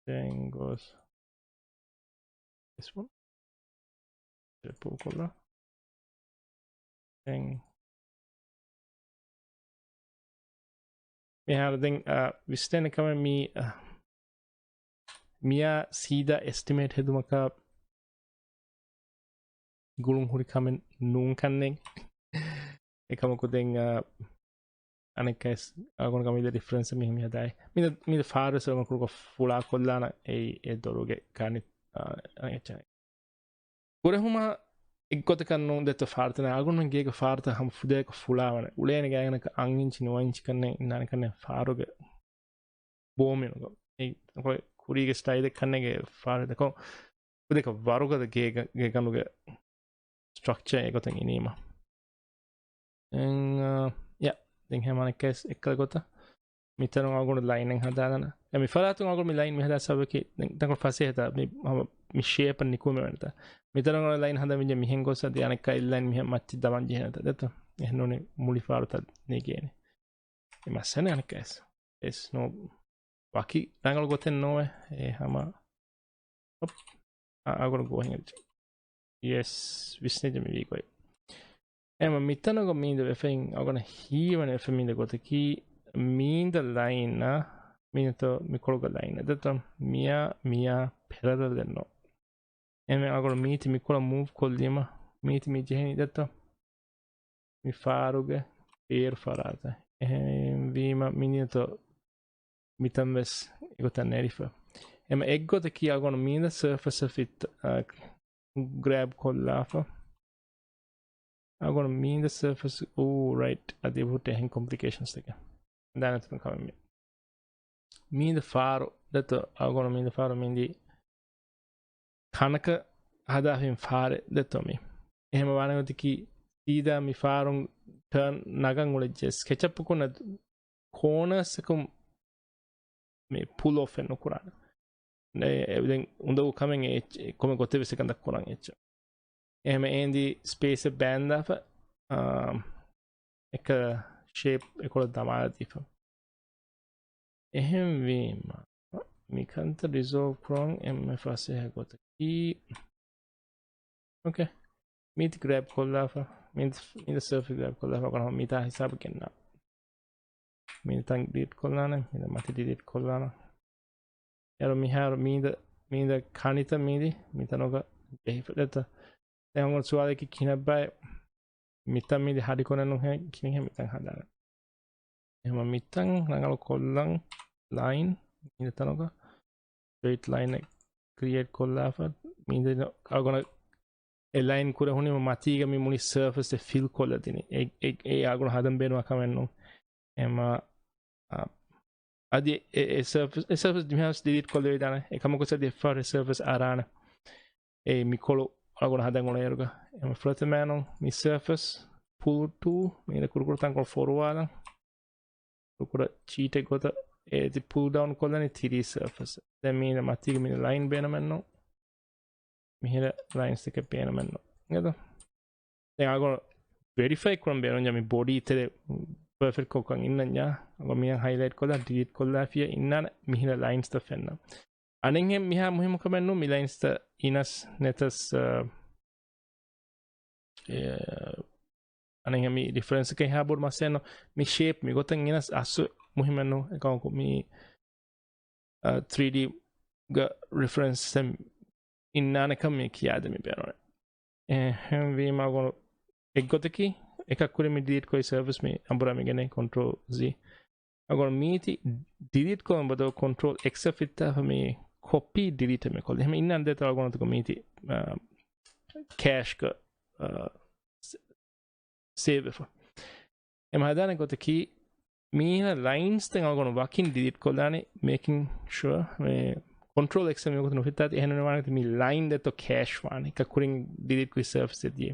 ދެން ގޮސް. އެސް ވަން. ޕޫލް ކޮށްލާ. ދެން މިހާރު ދެން، އާ، ވިސްނޭނެ ކަމެއް މީ، އާ، މިޔާ ސީދާ އެސްޓިމޭޓް ހެދުމަކާ ގުޅުން ހުރި ކަމެއް ނޫން ކަންނޭނގެ. އެކަމަކު ދެން، އާ، އަނެއްކަސް އަގޮން ކަމިދެ ރިފަރެންސް މި މިހަދާއި. މިދަ، މިދަ ފާރުވެސް އަގޮން ކުރުކޮށް ފުޅާ ކޮށްލާނަ އެއީ އެ ދޮރުގެ ކާނި، އާ، އަނެއްޗާ. ކުރެހުމާ އެއްގޮތަކަށް ނޫން ދެތޯ ފާރުތަނަ އަގުން ގޭގެ ފާރުތައް ހަމަ ފުދޭކަށް ފުޅާވަނެ. އުޅޭނެ ގާތްގަނޑަކަށް އަށް އިންޗި ނުވަ އިންޗި ކަންނޭނގެ އިންނާނެ ކަންނޭނގެ ފާރުގެ ބޯމިނުގަ. އެ ކުރީގެ ސްޓައިލެއް ކަންނޭނގެ ފާރު ދެކޮ. ފުދޭކަށް ވަރުގަދަ ގޭގަ، ގޭގަނޑުގެ ސްޓްރަކްޗާ އެގޮތަށް އިނީމަ. ދެން، އާ، ޔާ، ދެން ހަމަ އަނެއްކާވެސް އެއްކަލަ ގޮތަށް. މިތަނުން އަޅުގަނޑު ލައިނެއް ހަދާލަން. މި ފަރާތުން އަޅުގަނޑު މި ލައިން މި ހަދާ ސަބަބަކީ ދެން ތަންކޮޅު ފަސޭހަތައް މި ހަމަ މި ޝޭޕަށް ނިކުމެވެންތަ. މިތަނުން އަޅުގަނޑު ލައިން ހަދާ މިޖެ މިހެން ގޮސް އަދި އަނެއްކާ އެއް ލައިން މިހެން މައްޗި ދަމަން ޖެހޭނެތަ ދެތަ. އެހެންނޫނީ މުޅި ފާރުތައް ނެގޭނެ. އެ މައްސަލަ އަނެއްކާ ވެސް ނޯ ވަކި ރަނގަޅު ގޮތެއް ނޯވެ. އެ ހަމަ އަ، އަގުން ގޯހިން އެއްޗެއް. ޔެސް، ވިސްނެޖެ މި ވީގޮތް. އެމަ މިތަނުގަ މީނދަ ވެފައިން އަގުނަ ހީވަނެ ވެފަ މީނދަ ގޮތަކީ މީނދަ ލައިން އަ، މީނދަތޯ މިކޮޅުގަ ލައިން އެ ދެތަ މިޔާ މިޔާ ޕެރަލަލް ދެންނޯ. އެމެ އަގުނަ މީތި މިކޮޅަށް މޫވް ކޮށްލީމަ މީތި މި ޖެހެނީ ދެތަ މި ފާރުގެ ބޭރު ފަރާތަށް. އެހެންވީމަ މިނިއަތޮ މިތަން ވެސް އެގޮތަށް ނެރިފަ. އެމަ އެއްގޮތަކީ އަގޮނު މީނދަ ސަރފަސް އަށް ގްރޭބް ކޮށްލާފަ. އަގޮނު މީނދަ ސަރފަސް އޫ ރައިޓް އަދި އެބަހުއްޓޭ އެހެން ކޮމްޕްލިކޭޝަންސް ތަކެއް. ދާނެތަ ކަމެއް މި. މީނދަ ފާރު ދެތޯ އަގޮނު މީނދަ ފާރު މީނދީ ކަނަކަށް ހަދާފިން ފާރެއް ދެތޯ މީ. އެހެމަ ވާނެ ގޮތަކީ ސީދާ މި ފާރުން ޓާން ނަގަން އުޅެއްޖެ ސްކެޗަޕް ކުންނަ ކޯނާސް އަކުން މި ޕުލް އޮފެއް ނުކުރާނެ. ނޭ، އެ ދެން އުނދަގޫ ކަމެއް އެ އެއްޗެއް، ކޮމެ ގޮތެއް ވެސް އެކަން ދައްކުރަން އެއްޗެއް. އެހެމަ އޭނދީ ސްޕޭސް އެއް ބާންދާފަ، އާ، އެކަ ޝޭޕް އެކޮޅަށް ދަމާލަދީފަ. އެހެންވީމަ، މިކަންތައް ރިޒޯލްވް ކުރަން އެންމެ ފަސޭހަ ގޮތަކީ، އޯކޭ. މީތި ގްރޭބް ކޮށްލާފަ، މީ، މީދަ ސަރފެސް ގްރޭބް ކޮށްލާފަ، ކޮން މީތާ ހިސާބަށް ގެންނާ. މީދަ ތަން ޑިލީޓް ކޮށްލާނެ، މީދަ މަތި ޑިލީޓް ކޮށްލާނަ. އޭރު މިހާރު މީދަ، މީދަ ކަނިތަ މީދި، މިތަނުގަ ޖެހިފަ ދެތަ. ދެން އަންގަ ސުވާލަކީ ކިނައްބާއެ މިތަން މީދި ހަޑިކޮނެއް ނުހޭ ކިނިހެ މިތަން ހަދާނެ. އެހެމަ މިތަން ރަނގަޅު ކޮށްލަން ލައިން މީދަ ތަނުގަ ސްޓްރެއިޓް ލައިނެއް ކްރިއޭޓް ކޮށްލާފަ މީދަ އަގޮނަ އެލައިން ކުރެ ހުނީމަ މަތީގަ މި މުޅި ސަރފެސް އެ ފިލް ކޮށްލަ ދިނީ. އެ، އެ، އެ އަގުނަ ހަދަން ބޭނުމާ ކަމެއް ނޫން. އެމަ، އަ، އަދި އެ، އެ ސަރފެސް، އެ ސަރފެސް މިހާރު ޑިލީޓް ކޮށްލެވިދާނެ. އެ ކަމަކު ސަދި އެއްފަހަރު އެ ސަރފެސް އަރާނެ. އެ މިކޮޅު އަގުނަ ހަދަން އުޅޭއިރުގަ. އެމަ ފުރަތަމައިނު މި ސަރފެސް ޕުލް ޓޫ މީނަ ކުޑަކުޑަ ތަންކޮޅު ފޮރުވާލަން. ކުޑަކުޑަ ޗީޓެއް ގޮތަށް އޭތި ޕުލް ޑައުން ކޮށްލަނީ ތިރީ ސަރފެސް. ދެން މީނަ މަތީގަ މީނަ ލައިން ބޭނުމެއްނު. މިހިރަ ލައިންސް ތަކެއް ބޭނުމެއްނު. އިނގޭތަ؟ ދެން އަގޮ ވެރިފައި ކުރަން ބޭނުންޏާ މި ބޮޑީ ތެރެ ޕަރފެކްޓް ކޮށްކަން އިންނަންޏާ. އަގޮ މިޔަން ހައިލައިޓް ކޮށްލާ، ޑިލީޓް ކޮށްލާފިޔަ އިންނާނެ މިހިރަ ލައިންސް ތައް ފެންނަ. އަނެއްހެން މިހާ މުހިއްމު ކަމެއް ނޫން މި ލައިންސް ތައް އިނަސް ނެތަސް، އަ، އެ، އަނެއްހެން މި ރިފަރެންސް އެކޭ ހާ ބޮޑު މައްސަލައެއް ނޫން. މި ޝޭޕް މި ގޮތަށް އިނަސް އަސްލު މުހިއްމެއް ނޫން. އެކަމަކު މި އަ، ތްރީޑީ ގަ ރިފަރެންސް އެއް އިންނާނެކަން މި ކިޔާދެ މި ބޭނުން. އެހެންވީމަ އަގޮނު އެއްގޮތަކީ އެކަށް ކުރި މި ޑިލީޓް ކޮށް ސަރފެސް މި އަނބުރާ މި ގެނެ ކޮންޓްރޯލް ޒީ. އަގޮނު މީތި ޑިލީޓް ކޮށް ބަދަލު ކޮންޓްރޯލް އެކްސް އަށް ފިއްތާފަ މި ކޮޕީ ޑިލީޓް މި ކޮށްލި. އެހެން އިންނާނެ ދޭތަ އަގޮނު މީތި، އަ، ކޭޝްގަ، އަ، ސޭވް ވެފަ. އެމަ ހަދާނެ ގޮތަކީ، މީހާ ލައިންސް ތައް އަޅުގަނޑު ވަކިން ޑިލީޓް ކޮށްލާނެ، މޭކިން ޝުއާ މި ކޮންޓްރޯލް އެކްސް އަށް މި ގޮތަށް ނުފިއްތާތި. އެހެން ވާނެ މި ލައިން ދެތޯ ކޭޝް ވާނެ. އެކަ ކުރިން ޑިލީޓް ކުރި ސަރފެސް އެއް ދިޔަ.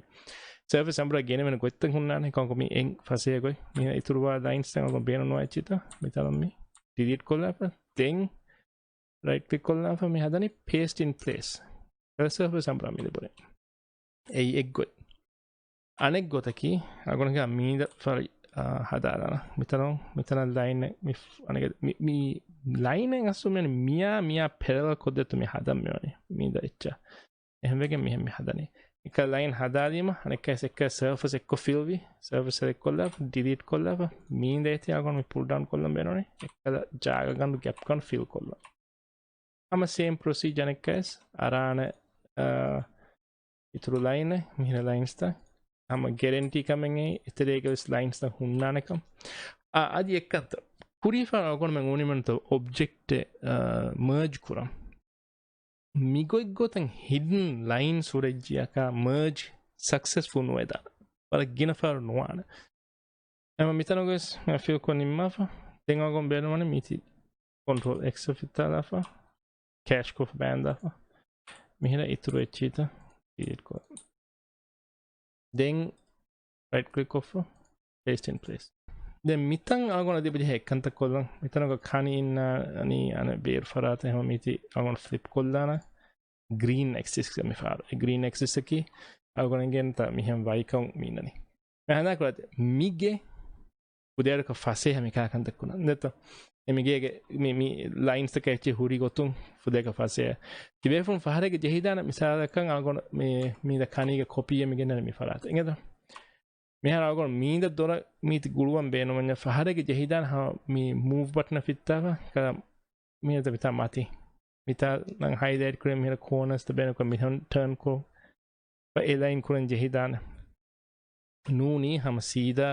ސަރފެސް އަނބުރާ ގެނެވެން ގޮތްތައް ހުންނާނެ. ކަންކޮ މި އެން ފަސޭހަ ގޮތް. މި އިތުރުވާ ލައިންސް ތައް އަޅުގަނޑު ބޭނުން ނުވާ އެއްޗިތަ. މިތަނަށް މި ޑިލީޓް ކޮށްލާފަ. ދެން ރައިޓް ކްލިކް ކޮށްލާފަ މި ހަދަނީ ޕޭސްޓް އިން ޕްލޭސް. ސަރފެސް އަނބުރާ މި ލިބުނެ. އެއީ އެއްގޮތް. އަނެއް ގޮތަކީ، އަގުނަގަ މީދަ ފަރި، އާ، ހަދާލާނަ. މިތަނު، މިތަނަށް ލައިން މި، އަނެގ، މި، މި ލައިން އަސްލު މި މިޔާ، މިޔާ ޕެރަލަލް ކޮށްދެތު މި ހަދަން މިވަނީ. މީދަ އެއްޗަށް. އެހެންވެގެން މިހެން މި ހަދަނީ. އެކަ ލައިން ހަދާލީމަ، އަނެއްކަސް އެކަ ސަރފެސް އެއްކޮށް ފިލްވި، ސަރފެސް ސެލެކްޓް ކޮށްލާފަ، ޑިލީޓް ކޮށްލާފަ، މީދަ އެތި އަގުން މި ޕުލް ޑައުން ކޮށްލަން ބޭނުނީ. އެކަލަ ޖާގަ ގަނޑު ގެޕް ގަނޑު ފިލް ކޮށްލަން. ހަމަ ސޭމް ޕްރޮސީޖަރ އަނެއްކަސް އަރާނެ، އާ، އިތުރު ލައިނެއް، މިހިރަ ލައިންސްތައް. ހަމަ ގެރެންޓީ ކަމެއް އެތެރޭގަ ވެސް ލައިންސްތައް ހުންނާނެކަން. އާ، އަދި އެއްކަންތައް. ކުރީފާނު އަގޮންމެ އުނިމެންތައް އޮބްޖެކްޓެއް، އާ، މާޖް ކުރަން. މިގޮތްގޮތަށް ހިޑްން ލައިން ސުރެއްޖިއަކާ މާޖް ސަކްސެސްފުލް ނުވެދާނެ. ވަރަށް ގިނަ ފަހަރު ނުވާނެ. އެމަ މިތަނުގަވެސް ފިލްކޮށް ނިންމާފަ. ދެން އަގޮން ބޭނުމަނީ މީތި ކޮންޓްރޯލް އެކްސް ފިއްތާލާފަ، ކޭޝްކޮށް ބާންދާފަ. މިހިރަ އިތުރު އެއްޗިތައް ޑިލީޓް ކޮށް. ދެން ރައިޓް ކްލިކް ކޮށްފަ، ޕޭސްޓް އިން ޕްލޭސް. ދެން މިތަން އަޅުގަނޑަށް ދިބެޖެހޭ އެއްކަންތައް ކޮށްލަން. މިތަނަކަށް ކަނި އިންނާނީ އަނެއް ބޭރު ފަރާތެއް. ހަމަ މީތި އަޅުގަނޑު ފްލިޕް ކޮށްލާނަން. ގްރީން އެކްސިސް މިފަހަރު. އެ ގްރީން އެކްސިސްއަކީ އަޅުގަނޑު އިނގޭނެތާ މިހެން ވައިކަން މީނަނީ. މި ހަނދާން ކުރާތި މިގެ ފުދޭވަރަކަށް ފަސޭހަ މިކާ ކަންތައް ކުރަން. ދެއްތޯ؟ އެ މިގޭގެ މި، މި ލައިންސްތަކަށް އެއްޗެއް ހުރި ގޮތުން ފުދޭކަށް ފަސޭހަ. ތިބޭފުޅުން ފަހަރެއްގެ ޖެހިދާނެ މިސާލަކަށް އަޅުގަނޑު މި، މީދަ ކަނީގެ ކޮޕީއެއް މި ގެންނަނީ މި ފަރާތަށް. އިނގޭތޯ؟ މިހާރު އަޅުގަނޑު މީނދަ ދޮރަށް މީތި ގުޅުވަން ބޭނުންވަންޏާ ފަހަރެއްގެ ޖެހިދާނެ ހަމަ މި މޫވް ބަޓަނަށް ފިއްތާފަ. ކަލަ މިހެން މިތާ މަތި. މިތާ ނަން ހައިލައިޓް ކުރެ މިހިރަ ކޯނަސްތައް ބޭނުންކޮށް މިހެން ޓާން ކޮށް އެލައިން ކުރަން ޖެހިދާނެ. ނޫނީ ހަމަ ސީދާ،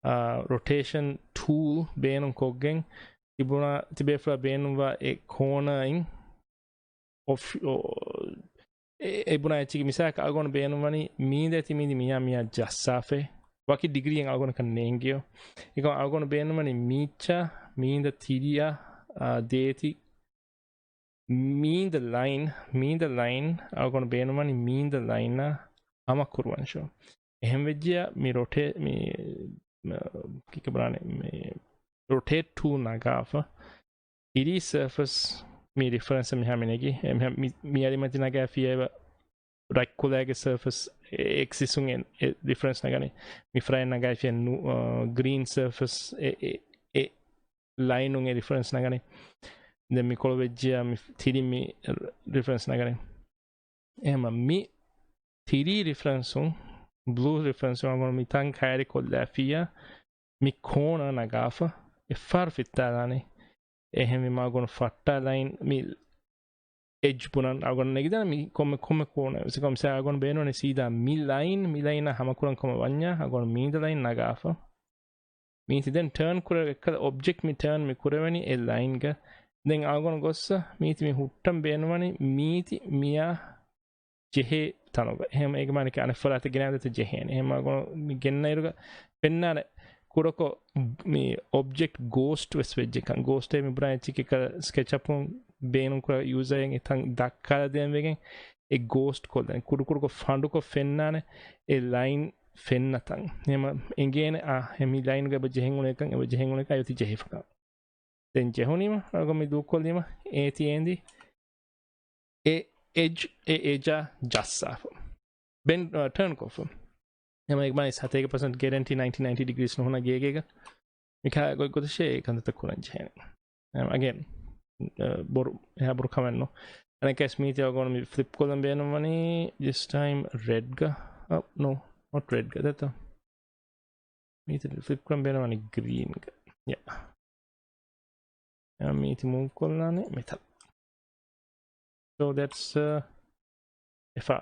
އާ، ރޮޓޭޝަން ޓޫލް ބޭނުން ކޮށްގެން ތިބުނާ، ތިބޭފުޅާ ބޭނުންވާ އެ ކޯނަރ އިން އޮފް-، އޮ-، އެ-، އެ ބުނާ އެއްޗެއްގެ މިސާލަކަށް އަޅުގަނޑު ބޭނުންވަނީ މީނދަ ތި މީދި މިޔާ މިޔާ ޖައްސާފައި. ވަކި ޑިގްރީއެއް އަޅުގަނޑަކަށް ނޭނގިޔޯ. އެކަމަ އަޅުގަނޑު ބޭނުންވަނީ މީއްޗާ މީނދަ ތިރިއަށް، އާ، ދޭތި މީނދަ ލައިން، މީނދަ ލައިން، އަޅުގަނޑު ބޭނުންވަނީ މީނދަ ލައިންއަށް ހަމަ ކުރުވަން ޝޯ. އެހެން ވެއްޖިއްޔާ މި ރޮޓޭ-، މި، މަ-، ކިކަބަރާނެ، މި ރޮޓޭޓް ޓޫލް ނަގާފަ. ތިރީ ސަރފަސް މި ރިފަރެންސް މިހާ މި ނެގި. އެ މިހާ މި، މި އަލި މަތި ނަގާފިޔައިވަ ރަތްކޮލާގެ ސަރފަސް އެ-، އެކްސިސުން އެ-، އެ ރިފަރެންސް ނަގަނީ. މި ފަރާތް ނަގާފިޔަ ނު-، އާ، ގްރީން ސަރފަސް އެ-، އެ-، އެ ލައިނުން އެ ރިފަރެންސް ނަގަނީ. ދެން މި ކޮޅު ވެއްޖިޔާ މި ތިރި މި ރިފަރެންސް ނަގަނީ. އެހެމަ މި ތިރީ ރިފަރެންސުން، ބްލޫ ރިފަރެންސުން އަޅުގަނޑު މިތަން ކައިރި ކޮށްލާފިޔާ މި ކޯނަރ ނަގާފަ އެއްފަހަރު ފިއްތާލާނީ. އެހެންވީމަ އަޅުގަނޑު ފައްޓާ ލައިން މި އެޖް ބުނަން އަޅުގަނޑު ނެގިދާނެ މި ކޮންމެ، ކޮންމެ ކޯނަރ. މިސާލަކަށް އަޅުގަނޑު ބޭނުންވަނީ ސީދާ މި ލައިން، މި ލައިނާ ހަމަކުރަން ކަމަށް ވަންޏާ އަޅުގަނޑު މީނދަ ލައިން ނަގާފަ. މީތި ދެން ޓާން ކުރެ އެއްކަލަ އޮބްޖެކްޓް މި ޓާން މި ކުރެވެނީ އެ ލައިންގަ. ދެން އަޅުގަނޑު ގޮއްސަ މީތި މި ހުއްޓަން ބޭނުންވަނީ މީތި މިޔާ ޖެހޭ ތަނުގަ. އެހެން އޭގެ މާނަކީ އަނެއް ފަރާތެއް ގެނައިދޭތޯ ޖެހޭނެ. އެހެން އަޅުގަނޑު މި ގެންނައިރުގަ ފެންނާނެ ކުޑަކޮށް މި އޮބްޖެކްޓް ގޯސްޓް ވެސް ވެއްޖެކަން. ގޯސްޓޭ މި ބުނާ އެއްޗެކޭ ސްކެޗް އަޕުން ބޭނުންކުރާ ޔޫޒަރެއް އެތަން ދައްކާލަދޭން ވެގެން އެ ގޯސްޓް ކޮށްލަން. ކުޑަކުޑަކޮށް ފަނޑުކޮށް ފެންނާނެ އެ ލައިން ފެންނަތަން. އެހެމަ އެނގޭނެ، އާ، އެ މި ލައިނުގަ އެބަ ޖެހެން އުޅޭކަން، އެބަ ޖެހެން އުޅޭކަން އައި އޮތީ ޖެހިފަކަން. ދެން ޖެހުނީމަ، އަޅުގަނޑު މި ދޫކޮށްލީމަ، އޭތި އޭނދި އެ އެޖް، އެ އެޖާ ޖައްސާފަ. ބެން، އަ، ޓާން ކޮށްފަ. އެހެމަ އެ މާނަ ސަތޭކަ ޕަސެންޓް ގެރެންޓީ ނައިންޓީ ނައިންޓީ ޑިގްރީސް ނުހުންނަ ގޭގޭގަ. މިކާ ގޮތް ގޮތަށޭ އެ ކަންތައްތައް ކުރަން ޖެހޭނެ. އަގޭން، އަ، ބޮރު، އެހާ ބޮރު ކަމެއް ނޫން. އަނެއްކާވެސް މީތި އަޅުގަނޑު މި ފްލިޕް ކޮށްލަން ބޭނުންވަނީ ދިސް ޓައިމް ރެޑްގަ. އަ، ނޯ، ނޮޓް ރެޑްގަ. ދެއްތޯ؟ މީތި ފްލިޕް ކުރަން ބޭނުންވަނީ ގްރީންގަ. ޔާ. އަ، މީތި މޫވް ކޮށްލާނެ މިތަން. So that's, އަ، އެފާ.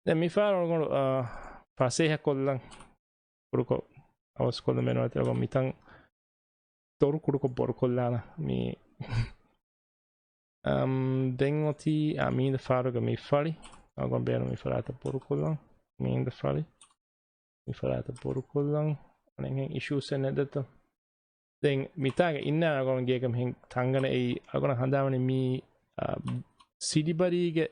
ދެން މިފާރު އަޅުގަނޑު، އަ، ފަސޭހަ ކޮށްލަން ކުޑަކޮށް އަވަސް ކޮށްލަން ބޭނުންވާތީ އަޅުގަނޑު މިތަން ދޮރު ކުޑަކޮށް ބޮރު ކޮށްލާނަ މި، އަމް، ދެން އޮތީ، އާ، މީނދަ ފާރުގަ މި ފަޅި. އަޅުގަނޑު ބޭނުން މި ފަރާތަށް ބޮރު ކޮށްލަން. މީނދަ ފަޅި. މި ފަރާތަށް ބޮރު ކޮށްލަން. އަނެއްހެން އިޝޫސްއެއް ނެތް ދެއްތޯ. ދެން މިތާގަ އިންނާނެ އަޅުގަނޑު ގޭގަ މިހެން ތަނގަނެ އެއީ އަޅުގަނޑަށް ހަނދާންވަނީ މީ، އާ، ސިޑިބަރީގަ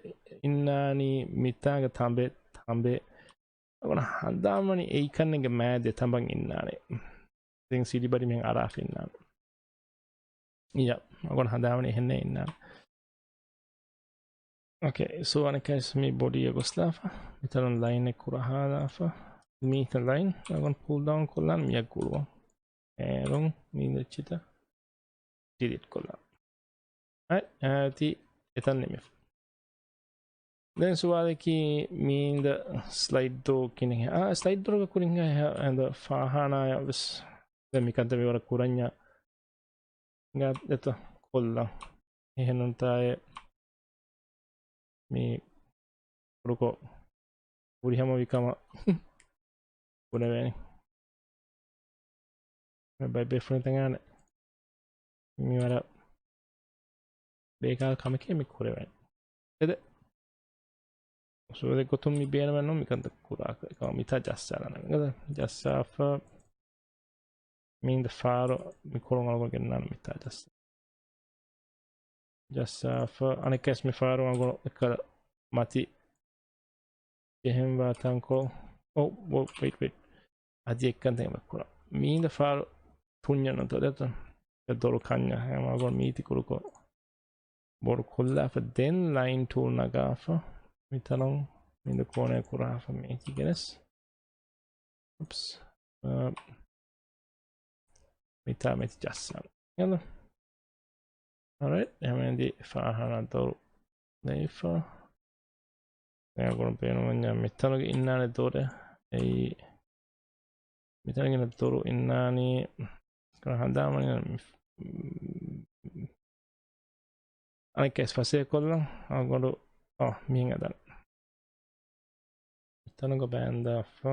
އިންނާނީ މިތާގަ ތަނބެ، ތަނބެ. އަޅުގަނޑަށް ހަނދާންވަނީ އެއީ ކަންނޭނގެ މާތް ދެ ތަނބަށް އިންނާނެ. ދެން ސިޑިބަރީ މިހެން އަރާފަ އިންނާނެ. ޔާ، އަޅުގަނޑަށް ހަނދާންވަނީ އެހެންނޭ އިންނާނެ. އޯކޭ، ސޯ އަނެއްކާވެސް މި ބޮޑީއަށް ގޮސްލާފަ، މިތަނުން ލައިނެއް ކުރަހާލާފަ، މީތަ ލައިން އަޅުގަނޑު ޕުލް ޑައުން ކޮށްލާން މިއަށް ގުޅުވަން. އޭރުން މީ އެއްޗިތައް ޑިލީޓް ކޮށްލާން. އައި، އައިތި އެތަން ނިމިފަ. ދެން ސުވާލަކީ މީނދަ ސްލައިޑް ދޯ ކިނެ. އާ، ސްލައިޑް ދޯގަ ކުރިން ހަ-، ހަ-، އެނދަ ފާހާނާޔަށް ވެސް ދެން މިކަންތައް މިވަރަށް ކުރަންޏާ ގާ ދެތަ ކޮށްލަން. އެހެންނޫންތާއޭ މި ކުޑަކޮށް ފުރިހަމަވި ކަމަށް ބުނެވޭނެ. ބައި ބޭފުޅުން ތަނގާނެ މިވަރަށް ބޭކާރު ކަމެކޭ މި ކުރެވޭނެ. އެދެ. އުސޫލެއް ގޮތުން މި ބޭނުމެއް ނޫން މިކަންތައް ކުރާކަށް. އެކަމަ މިތާ ޖައްސާލާނަމެ. ޖައްސާފަ މީނދަ ފާރު މި ކޮޅުން އަޅުގަނޑު ގެންނާނެ މިތާ ޖައްސާ. ޖައްސާފަ އަނެއްކާވެސް މި ފާރު އަޅުގަނޑު އެއްކަލަ މަތި ޖެހެންވާ ތަންކޮޅު. އޯ، އޯ، ވެއިޓް، ވެއިޓް. އަދި އެއްކަންތައް އެބަ ކުރާ. މީނދ ފާރު ތުންޏަން ނުތޯ ދެތަ؟ ދޮރު ކަންޏާ ހަމަ އަޅުގަނޑު މީތި ކުރުކޮށް ބޮޑު ކޮށްލާފަ ދެން ލައިން ޓޫލް ނަގާފަ މިތަނުން މީނދ ކޯނަރ ކުރާފަ މީތި ގެނެސް. އުޕްސް. އ، މިތާ މިތި ޖައްސާނަ. ޔަލަ. އޮރައިޓް. އެހެންވީމަ ފާހާނާ ދޮރު ލައިފަ. ދެން އަޅުގަނޑު ބޭނުންވަންޏާ މިތަނުގެ އިންނާނެ ދޮރެއް. އެއީ މިތަނުގެ ދޮރު އިންނާނީ ހަނދާންވަނީ މި-، އަނެއްކާވެސް ފަސޭހަކޮށްލަން. އަޅުގަނޑު، އާ، މިހެން ހަދާނެ. މިތަނުގަ ބާންދާފަ.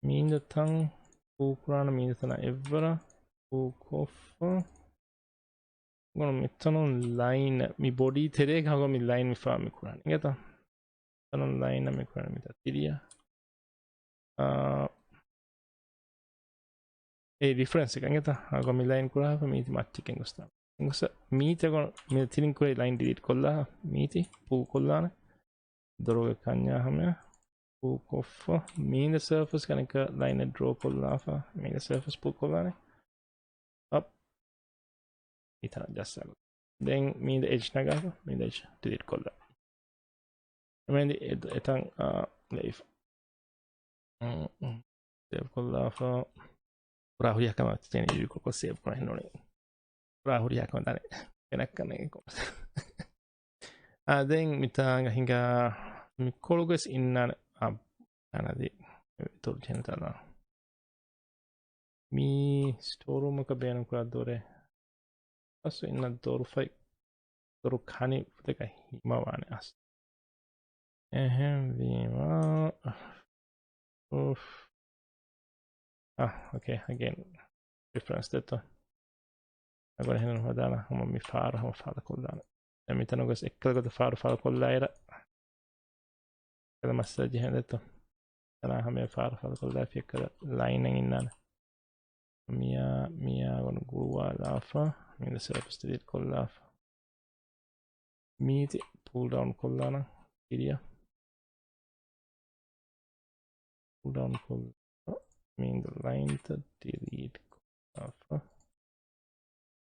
މީނދަތަން ފޫކުރާނަ މީނދަތަނަށް އެއްވަރަށް ފޫކޮށްފަ. ގުނަ މިތަނުން ލައިން މި ބޮޑީ ތެރޭގަ ހަގު މި ލައިން މި ފާ މި ކުރާނެ. އިނގޭތަ؟ މިތަނުން ލައިން މި ކުރާނެ މިތަ ތިރިޔަ. އާ، އެ ރިފަރެންސް އެކަން އެތަ؟ އަގޮ މި ލައިން ކުރާފަ މީތި މައްޗެއް ގޮސްތާ. ގޮސް މީތި އަގޮ މި ތިނިން ކުރެ ލައިން ޑިލީޓް ކޮށްލާ. މީތި ޕޫ ކޮށްލާނެ. ދޮރުގެ ކަންޏާ ހަމަ ޕޫ ކޮށްފަ. މީން ސަރފަސް ކަނެކަ ލައިން ޑްރޯ ކޮށްލާފަ. މީން ސަރފަސް ޕޫ ކޮށްލާނެ. އަޕް. މިތަނަށް ޖައްސާ. ދެން މީން އެޖް ނަގާފަ. މީން އެޖް ޑިލީޓް ކޮށްލާ. އެމެންދި އެ-، އެތަން، އާ، ލައިފް. ސޭވް ކޮށްލާފަ. ޕުރާ ހުރިހާ ކަމެއް ޗެންޖް ކޮށް ސޭވް ކުރަން ހެންނޫނީ. ޕުރާ ހުރިހާ ކަމެއް ދާނެ. ގެނައްކަން އެ ކޮ-، އާ، ދެން މިތާނގަ ހިނގާ މި ކޮޅުގަސް އިންނާނެ. އާ، އަނަދި ތޮރު ޗެން ތާލާ. މީ ސްޓޯރޫމަކަށް ބޭނުންކުރާ ދޮރެއް. އަސް އިންނަ ދޮރުފަތް، ދޮރު ކަނި ފުދެކަށް ހިމަވާނެ އަސް. އެހެންވީމަ، އުފް. އާ، އޯކޭ، އެގެން ރިފަރެންސް ދެތޯ. އަގޮން އެހެން ހަދާނަ ހަމަ މި ފާރު ހަމަ ފާދަ ކޮށްލާނަ. ދެން މިތަނުގަސް އެއްކަލަ ގޮތަށް ފާރު ފާދަ ކޮށްލާއިރަށް. އެކަލަ މައްސަލަ ޖެހެން ދެތޯ. ތަނާ ހަމަ ފާރު ފާދަ ކޮށްލާފި އެއްކަލަ ލައިން އިންނާނެ. މިޔާ، މިޔާ ގޮނޑު ގުޅުވާލާފަ. މީން ސަރފަސް ޑިލީޓް ކޮށްލާފަ. މީތި ޕޫލް ޑައުން ކޮށްލާނަ އެރިޔާ. ޕޫލް ޑައުން ކޮށްލާ. މީން ލައިންތައް ޑިލީޓް ކޮށްލާފަ.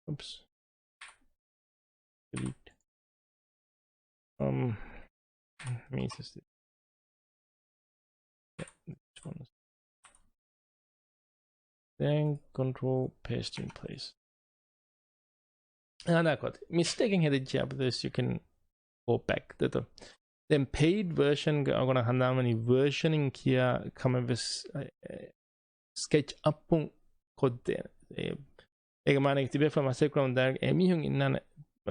އުޕްސް. ޑިލީޓް. އަމް، މީ ސިސްޓަމް. ދެން ކޮންޓްރޯލް ޕޭސްޓް އިން ޕްލޭސް. ހަނދާންކޮށް މިސްޓޭކެއް ހެދިއްޖެ އަބަދުވެސް you can go back ދެތޯ. ދެން ޕެއިޑް ވާޝަންގަ އަގޮނަ ހަނދާންވަނީ ވާޝަނިން ކިޔާ ކަމެއްވެސް، އެ، ސްކެޗް އަޕުން ކޮށްދޭނެ. އެ، އޭގެ މާނައަކީ ތިބޭފުޅާ މަސައްކަތް ކުރަމުން ދާނެ އެމީހުން އިންނާނެ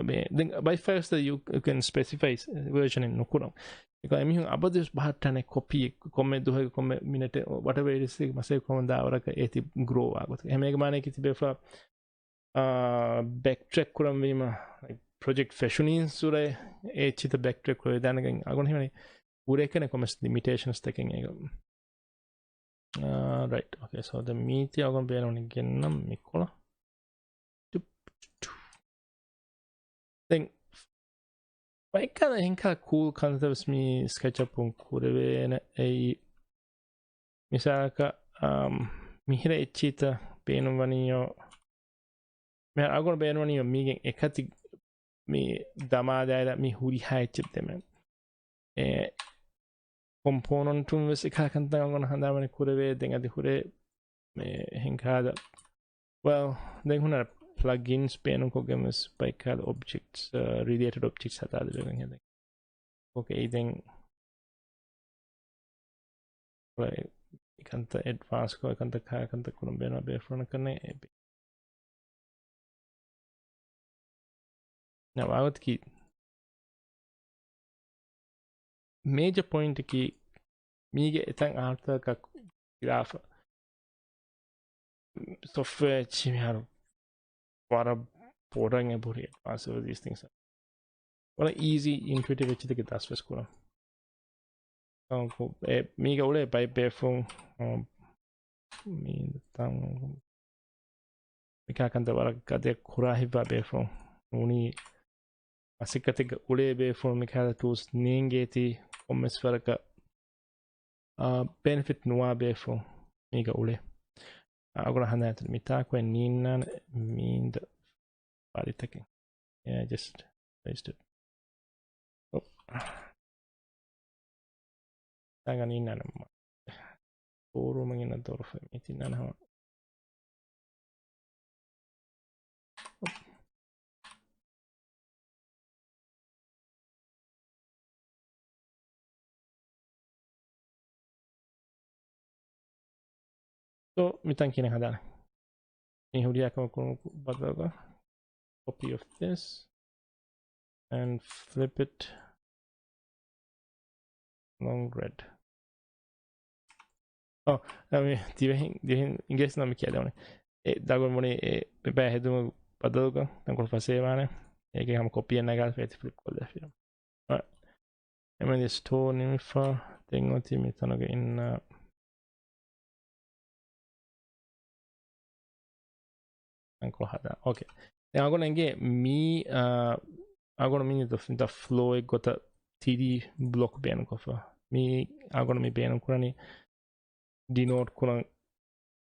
މޭ، ދެން ބައި ފައިސްތަ you, you can specify ވާޝަނިން ނުކުރަން. އެކަމް އެމީހުން އަބަދުވެސް ބަހައްޓާނެ ކޮޕީ ކޮންމެ ދުވަހެއް ކޮންމެ މިނެޓެއް whatever it is މަސައްކަތް ކުރަމުން ދާ ވަރަކަށް އޭތި ގްރޯ ވާ ގޮތަށް. އެހެން އޭގެ މާނައަކީ ތިބޭފުޅާ، އާ، ބެކްޓްރެކް ކުރަންވީމަ، ޕްރޮޖެކްޓް ފެށުނީން ސުރައެ އެއްޗިތަ ބެކްޓްރެކް ކުރެވިދާނެގެން އަގުން ހިމެނި ހުރޭކަނެ ކޮމެސް ލިމިޓޭޝަންސް ތަކެއް އޭގަ. އާ، ރައިޓް. އޯކޭ، ސޯ ދެން މީތި އަގުން ބޭނުން ގެންނަން މިކޮޅަށް. ޓުޕް، ޓު. ދެން ބައެއްކަލަ އެހެންކާ ކޫލް ކަންތައްވެސް މި ސްކެޗް އަޕުން ކުރެވޭނެ އެއީ. މިސާލަކަށް، އާ، މިހިރަ އެއްޗިތަ ބޭނުންވަނީޔޯ. މިހާރު އަގުން ބޭނުންވަނީ މީގެން އެކަތި މި ދަމާލާއިރަށް މި ހުރިހާ އެއްޗެއް ދެމެން. އެ ކޮމްޕޯނަންޓުން ވެސް އެކާ ކަންތައް އަގުން ހަނދާންވަނީ ކުރެވޭ ދެން އަދި ހުރޭ މި އެހެން ކާދަ. ވެލް، ދެން ހުންނަ ޕްލަގްއިންސް ބޭނުންކޮށްގެން ވެސް ބައެއް ކާދަ އޮބްޖެކްޓްސް، އަ، ރިލޭޓެޑް އޮބްޖެކްޓްސް ހަދާދެވެގެން ހެދެން. އޯކޭ، ދެން އެކަންތައް އެޑްވާންސްކޮށް، އެކަންތައް ކާ، އެކަންތައް ކުރަން ބޭނުން ބޭފުޅުން ކަންނޭ. ނަ ވާގޮތަކީ މޭޖަ ޕޮއިންޓަކީ މީގެ އެތަން އަހަރުތަކަށް ގިރާފަ. ސޮފްޓްވެއާ އެއްޗި މިހާރު ވަރަށް ބޮޑަށް އެބަހުރި އެޑްވާންސް އޮފް ދީސް ތިންގްސް. ވަރަށް އީޒީ އިންޓުއިޓިވް އެއްޗެއް ދަސްވެސް ކުރަން. އަ، އެ، މީގަ އުޅޭ ބައެއް ބޭފުޅުން، އަ، މީ ތަން މިކާ ކަންތައް ވަރަށް ގަދަ ކުރާ ހިތްވާ ބޭފުޅުން ނޫނީ މަސައްކަތެއްގަ އުޅޭ ބޭފުޅުން މިކަހަލަ ޓޫލްސް ނޭނގޭތީ ކޮންމެސް ވަރަކަށް، އާ، ބެނެފިޓް ނުވާ ބޭފުޅުން މީގަ އުޅޭ. އާ، އަގުނަ ހަނދާންތަ މިތާކު ނީންނާނެ މީންދަ ފާލިތަކެއް. Yeah, just wasted. ތާގަ ނީންނާނަމަ. ޝޯރޫމަށް އިންނަ ދޮރުފަ މީތިންނާނަ ހަމަ. So, މިތަން ކިހިނެއް ހަދާނެ؟ މި ހުރިހާ ކަމަކު ބަދަލުގަ copy of this and flip it long red. އޮ، އަ، މި ދިވެހިން، ދިވެހިން އިނގޭސި ނަމަ ކިޔާދެވުނީ. އެ ދަގުން ބުނީ އެ ބައި ހެދުމު ބަދަލުގަ ތަންކޮޅު ފަސޭވާނެ. އޭގެ ހަމަ ކޮޕީއެއް ނަގާފަ އެތި ފްލިޕް ކޮށްލާފި. އަ، އެމަނި ސްޓޯ ނިމިފަ ދެން އޮތީ މިތަނުގަ އިންނަ އަންކޮ ހަދާ. އޯކޭ. ދެން އަގުނަ އިނގޭ މީ، އާ، އަގުނަ މި ދަ، ދަ ފްލޯއެއް ގޮތަށް ތިރީ ބްލޮކް ބޭނުންކޮށްފަ. މީ އަގުނަ މި ބޭނުންކުރަނީ ޑިނޯޓް ކުރަން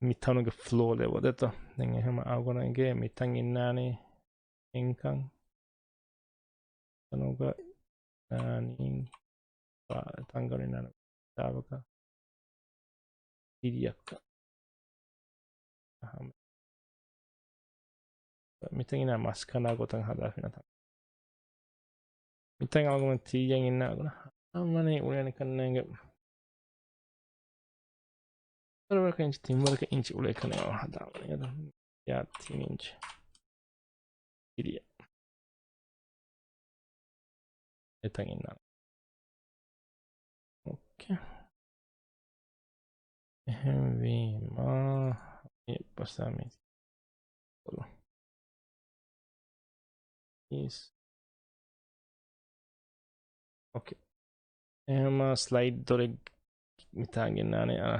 މި ތަނުގެ ފްލޯ ލެވެލް ދެތޯ. ދެން އެހެމަ އަގުނަ އިނގޭ މިތަން އިންނާނީ އެންކަން. ތަނުގަ އިންނާނީ ތަންގަނޑު އިންނާނެ ތާވަކަ ތިރިއަކަށް. މިތަން އިންނާ މަސް ކަނޑާ ގޮތަށް ހަދާފިނަ ތަން. މިތަން އަޅުގަނޑު ތިރިއަށް އިންނާ އަގުނަ ހަމަނޭ އުޅޭނެ ކަންނޭނގެ. ވަރަކަށް އިންޗި، ތިން ވަރަކަށް އިންޗި އުޅޭ ކަނެ ހަދާ. ޔާ، ތިން އިންޗި. ތިރިއަށް. އެތަން އިންނާނެ. އޯކޭ. އެހެންވީމަ، އެ ބަސް މި ކޮލު. އީސް. އޯކޭ. އެހެމަ ސްލައިޑް ދޮރެއް މިތާ ގެންނާނެ، އަ،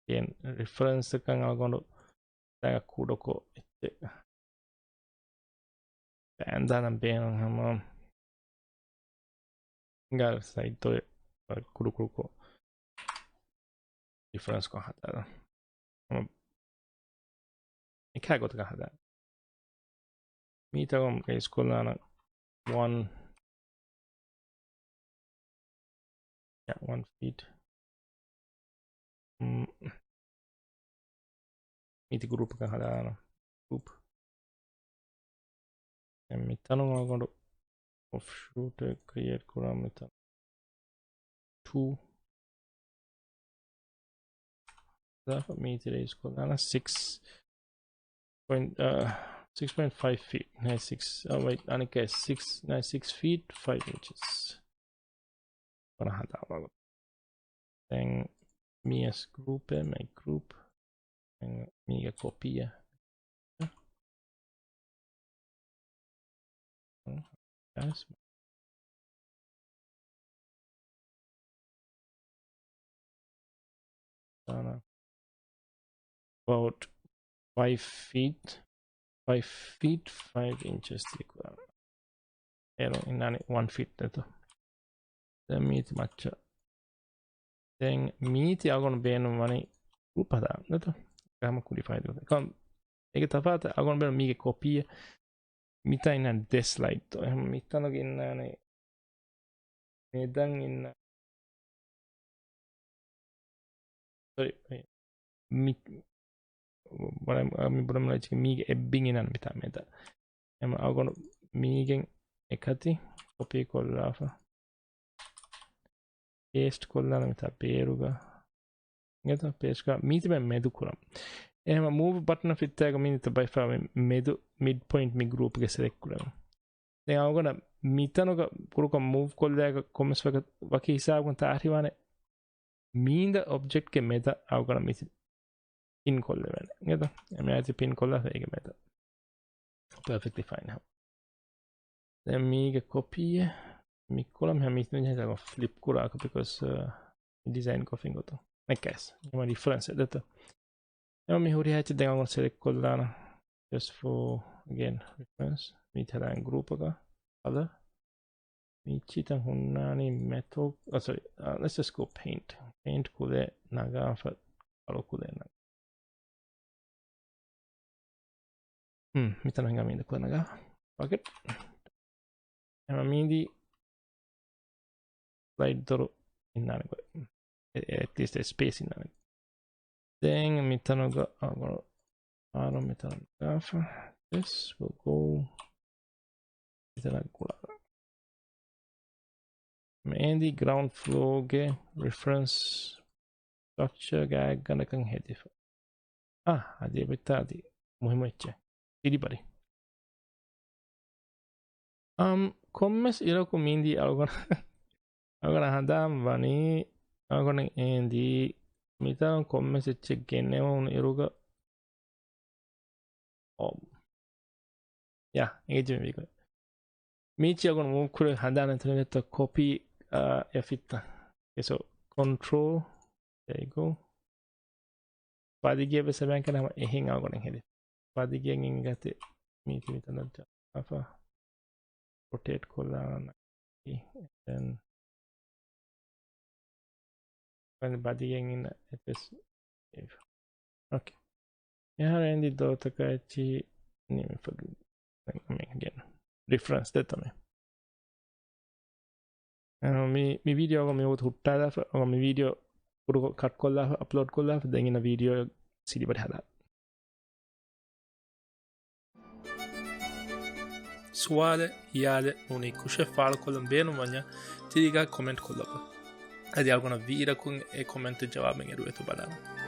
ގެން ރިފަރެންސަކަށް އަޅުގަނޑު ތާގަ ކުޑަކޮށް އެއްޗެއް ބައިންދާނަން ބޭނުން ހަމަ. ގާ ސްލައިޑް ދޮރެއް ކުޑަކުޑަކޮށް ރިފަރެންސް ކޮށް ހަދާ. ހަމަ އެކާ ގޮތަކަށް ހަދާ. މީތަކުން ރޭސް ކޮށްލާނަ ވަން، ޔާ، ވަން ފީޓް. މް، މީތި ގްރޫޕަކަށް ހަދާނަ. ގްރޫޕް. ދެން މިތަނުން އަޅުގަނޑު އޮފްޝޫޓެއް ކްރިއޭޓް ކުރާ މިތަނު. ޓޫ. މީތި ރޭސް ކޮށްލާނަ ސިކްސް ޕޮއިންޓް، އަ، ސިކްސް ޕޮއިންޓް ފައިވް ފީޓް. ނޭ، ސިކްސް، އަ، ވައިޓް، އަނެއްކާ ސިކްސް، ނޭ، ސިކްސް ފީޓް ފައިވް އިންޗަސް. ފަނަ ހަދާ ވަގު. ދެން މިޔަސް ގްރޫޕެއް، މެކް ގްރޫޕް. ދެން މީގެ ކޮޕީއެއް. އަ، އަސް. ދާނަ. އެބައުޓް ފައިވް ފީޓް، ފައިވް ފީޓް ފައިވް އިންޗަސް ތި ކުރާ. އޭރު އިންނާނެ ވަން ފީޓް ދެތޯ. ދެން މީތި މައްޗަށް. ދެން މީތި އަގުން ބޭނުން ވަނީ ގްރޫޕް ހަދާ ދެތޯ. ހަމަ ކުޑި ފައިލް. ކަމް އޭގެ ތަފާތު އަގުން ބޭނުން މީގެ ކޮޕީއެއް. މިތާ އިންނާ ދެ ސްލައިޑްތޯ. އެހެން މިތަނުގެ އިންނާނެ މެދަން އިންނާ. ސޮރީ. މި، ބުނަމުން މީގެ އެއްބިން އިންނާނެ މިތާ މެދަށް. އެމަ އަގުން މީގެން އެކަތި ކޮޕީ ކޮށްލާފަ. ޕޭސްޓް ކޮށްލާނަ މިތާ ބޭރުގަ. އިނގޭތޯ ޕޭސްޓް ކޮށް މީތިބެ މެދު ކުރަން. އެހެމަ މޫވް ބަޓަނަށް ފިއްތާގަ މީނިތަ ބައިފާ މެދު މިޑް ޕޮއިންޓް މި ގްރޫޕްގެ ސެލެކްޓް ކުރަން. ދެން އަގުނަ މިތަނުގަ ކުރުކޮށް މޫވް ކޮށްލާގަ ކޮންމެސް ވަކި، ވަކި ހިސާބުން ތާހިވާނެ މީނދަ އޮބްޖެކްޓްގެ މެދަށް އަގުނަ މިތި ޕިން ކޮށްލެވޭނެ. އިނގޭތަ؟ އެމެ އަތި ޕިން ކޮށްލާފަ އޭގެ މެދަށް. ޕަރފެކްޓްލީ ފައިން. ދެން މީގެ ކޮޕީއެއް މި ކޮޅަށް މި މި ފްލިޕް ކުރާކަށް ބިކޮސް، އަ، ޑިޒައިން ކޮށްފިން ގޮތުން. ނެކޭސް. އެމަ ރިފަރެންސް ދެތޯ. އެމަ މި ހުރިހާ އެއްޗެއް ދެން އަގުން ސެލެކްޓް ކޮށްލާނަ. just for, again, reference. މިތަނަށް ގްރޫޕަކަށް ކަލަރ. މިއްޗިތައް ހުންނާނީ މެތޯ، oh, sorry, uh, let's just go paint. ޕެއިންޓް ކުލަ ނަގާފަ، އަޅު ކުލަ ނަގާ. ހުން، މިތަނަށް ހިނގާ މީނދ ކުލަ ނަގާ. ޕޮކެޓް. އެމަ މީނދީ ސްލައިޑް ދޮރު އިންނާނެ ގޮތް. އެ-، އެ-، at least ސްޕޭސް އިންނާނެ. ދެން މިތަނުގަ އަގު އާރު މިތަނު ނަގާފަ. This will go މިތަނަށް ގުޅާ. މޭނދީ ގްރައުންޑް ފްލޯގެ ރެފަރެންސް ސްޓްރަކްޗަރ ގާތްގަނޑަކަށް ހެދިފަ. އާ، އަދި އެބައްތާ އަދި މުހިއްމު އެއްޗެއް. ސިޑި ބަރި. އަމް، ކޮންމެސް އިރަކު މީނދީ އަޅުގަނޑަށް، އަޅުގަނޑަށް ހަނދާން ވަނީ، އަޅުގަނޑަށް އޭނދީ މިތާން ކޮންމެސް އެއްޗެއް ގެނެވުނު އިރުގަ، އޯ. ޔާ، އެނގޭޖް މި ވީގޮތް. މީޗި އަގުން މޫވް ކުރެ ހަނދާން ތުނިވެތަ ކޮޕީ، އާ، އެ ފިއްތަ. އެ ސޯ ކޮންޓްރޯލް، there you go. ފަދިގެ ވެސް ބޭންކަން ހަމަ އެހެން އަގުން ހެދި. ފަދިގެ އިނގަތެ މީތި މިތަނަށް ޖާފަ. ރޮޓޭޓް ކޮށްލާނަން. ދެން ބަދިގެން އިން އެތެސް. އޯކޭ. އެހާރ އެނދި ދޯތަކަށް އެއްޗިހި ނިމިފަ ގެން ރިފަރެންސް ދެތަމެ. އަ، މި، މި ވީޑިއޯ މި ހުއްޓާލާފަ، މި ވީޑިއޯ ކުޑަ ކަޓް ކޮށްލާފަ، އަޕްލޯޑް ކޮށްލާފަ، ދެން އިން ވީޑިއޯ ސިޑި ބަރި ހަދާ. ސުވާލެއް، ހިޔާލެއް ނޫނީ ކުށެއް ފާޅުކޮށްލަން ބޭނުންވަންޏާ ތިރީގާ ކޮމެންޓް ކޮށްލަބަ. އަދި އަޅުގަނޑަށް ވީއިރަކުން އެ ކޮމެންޓު ޖަވާބެއް އެރުވޭތޯ ބަލާނަން.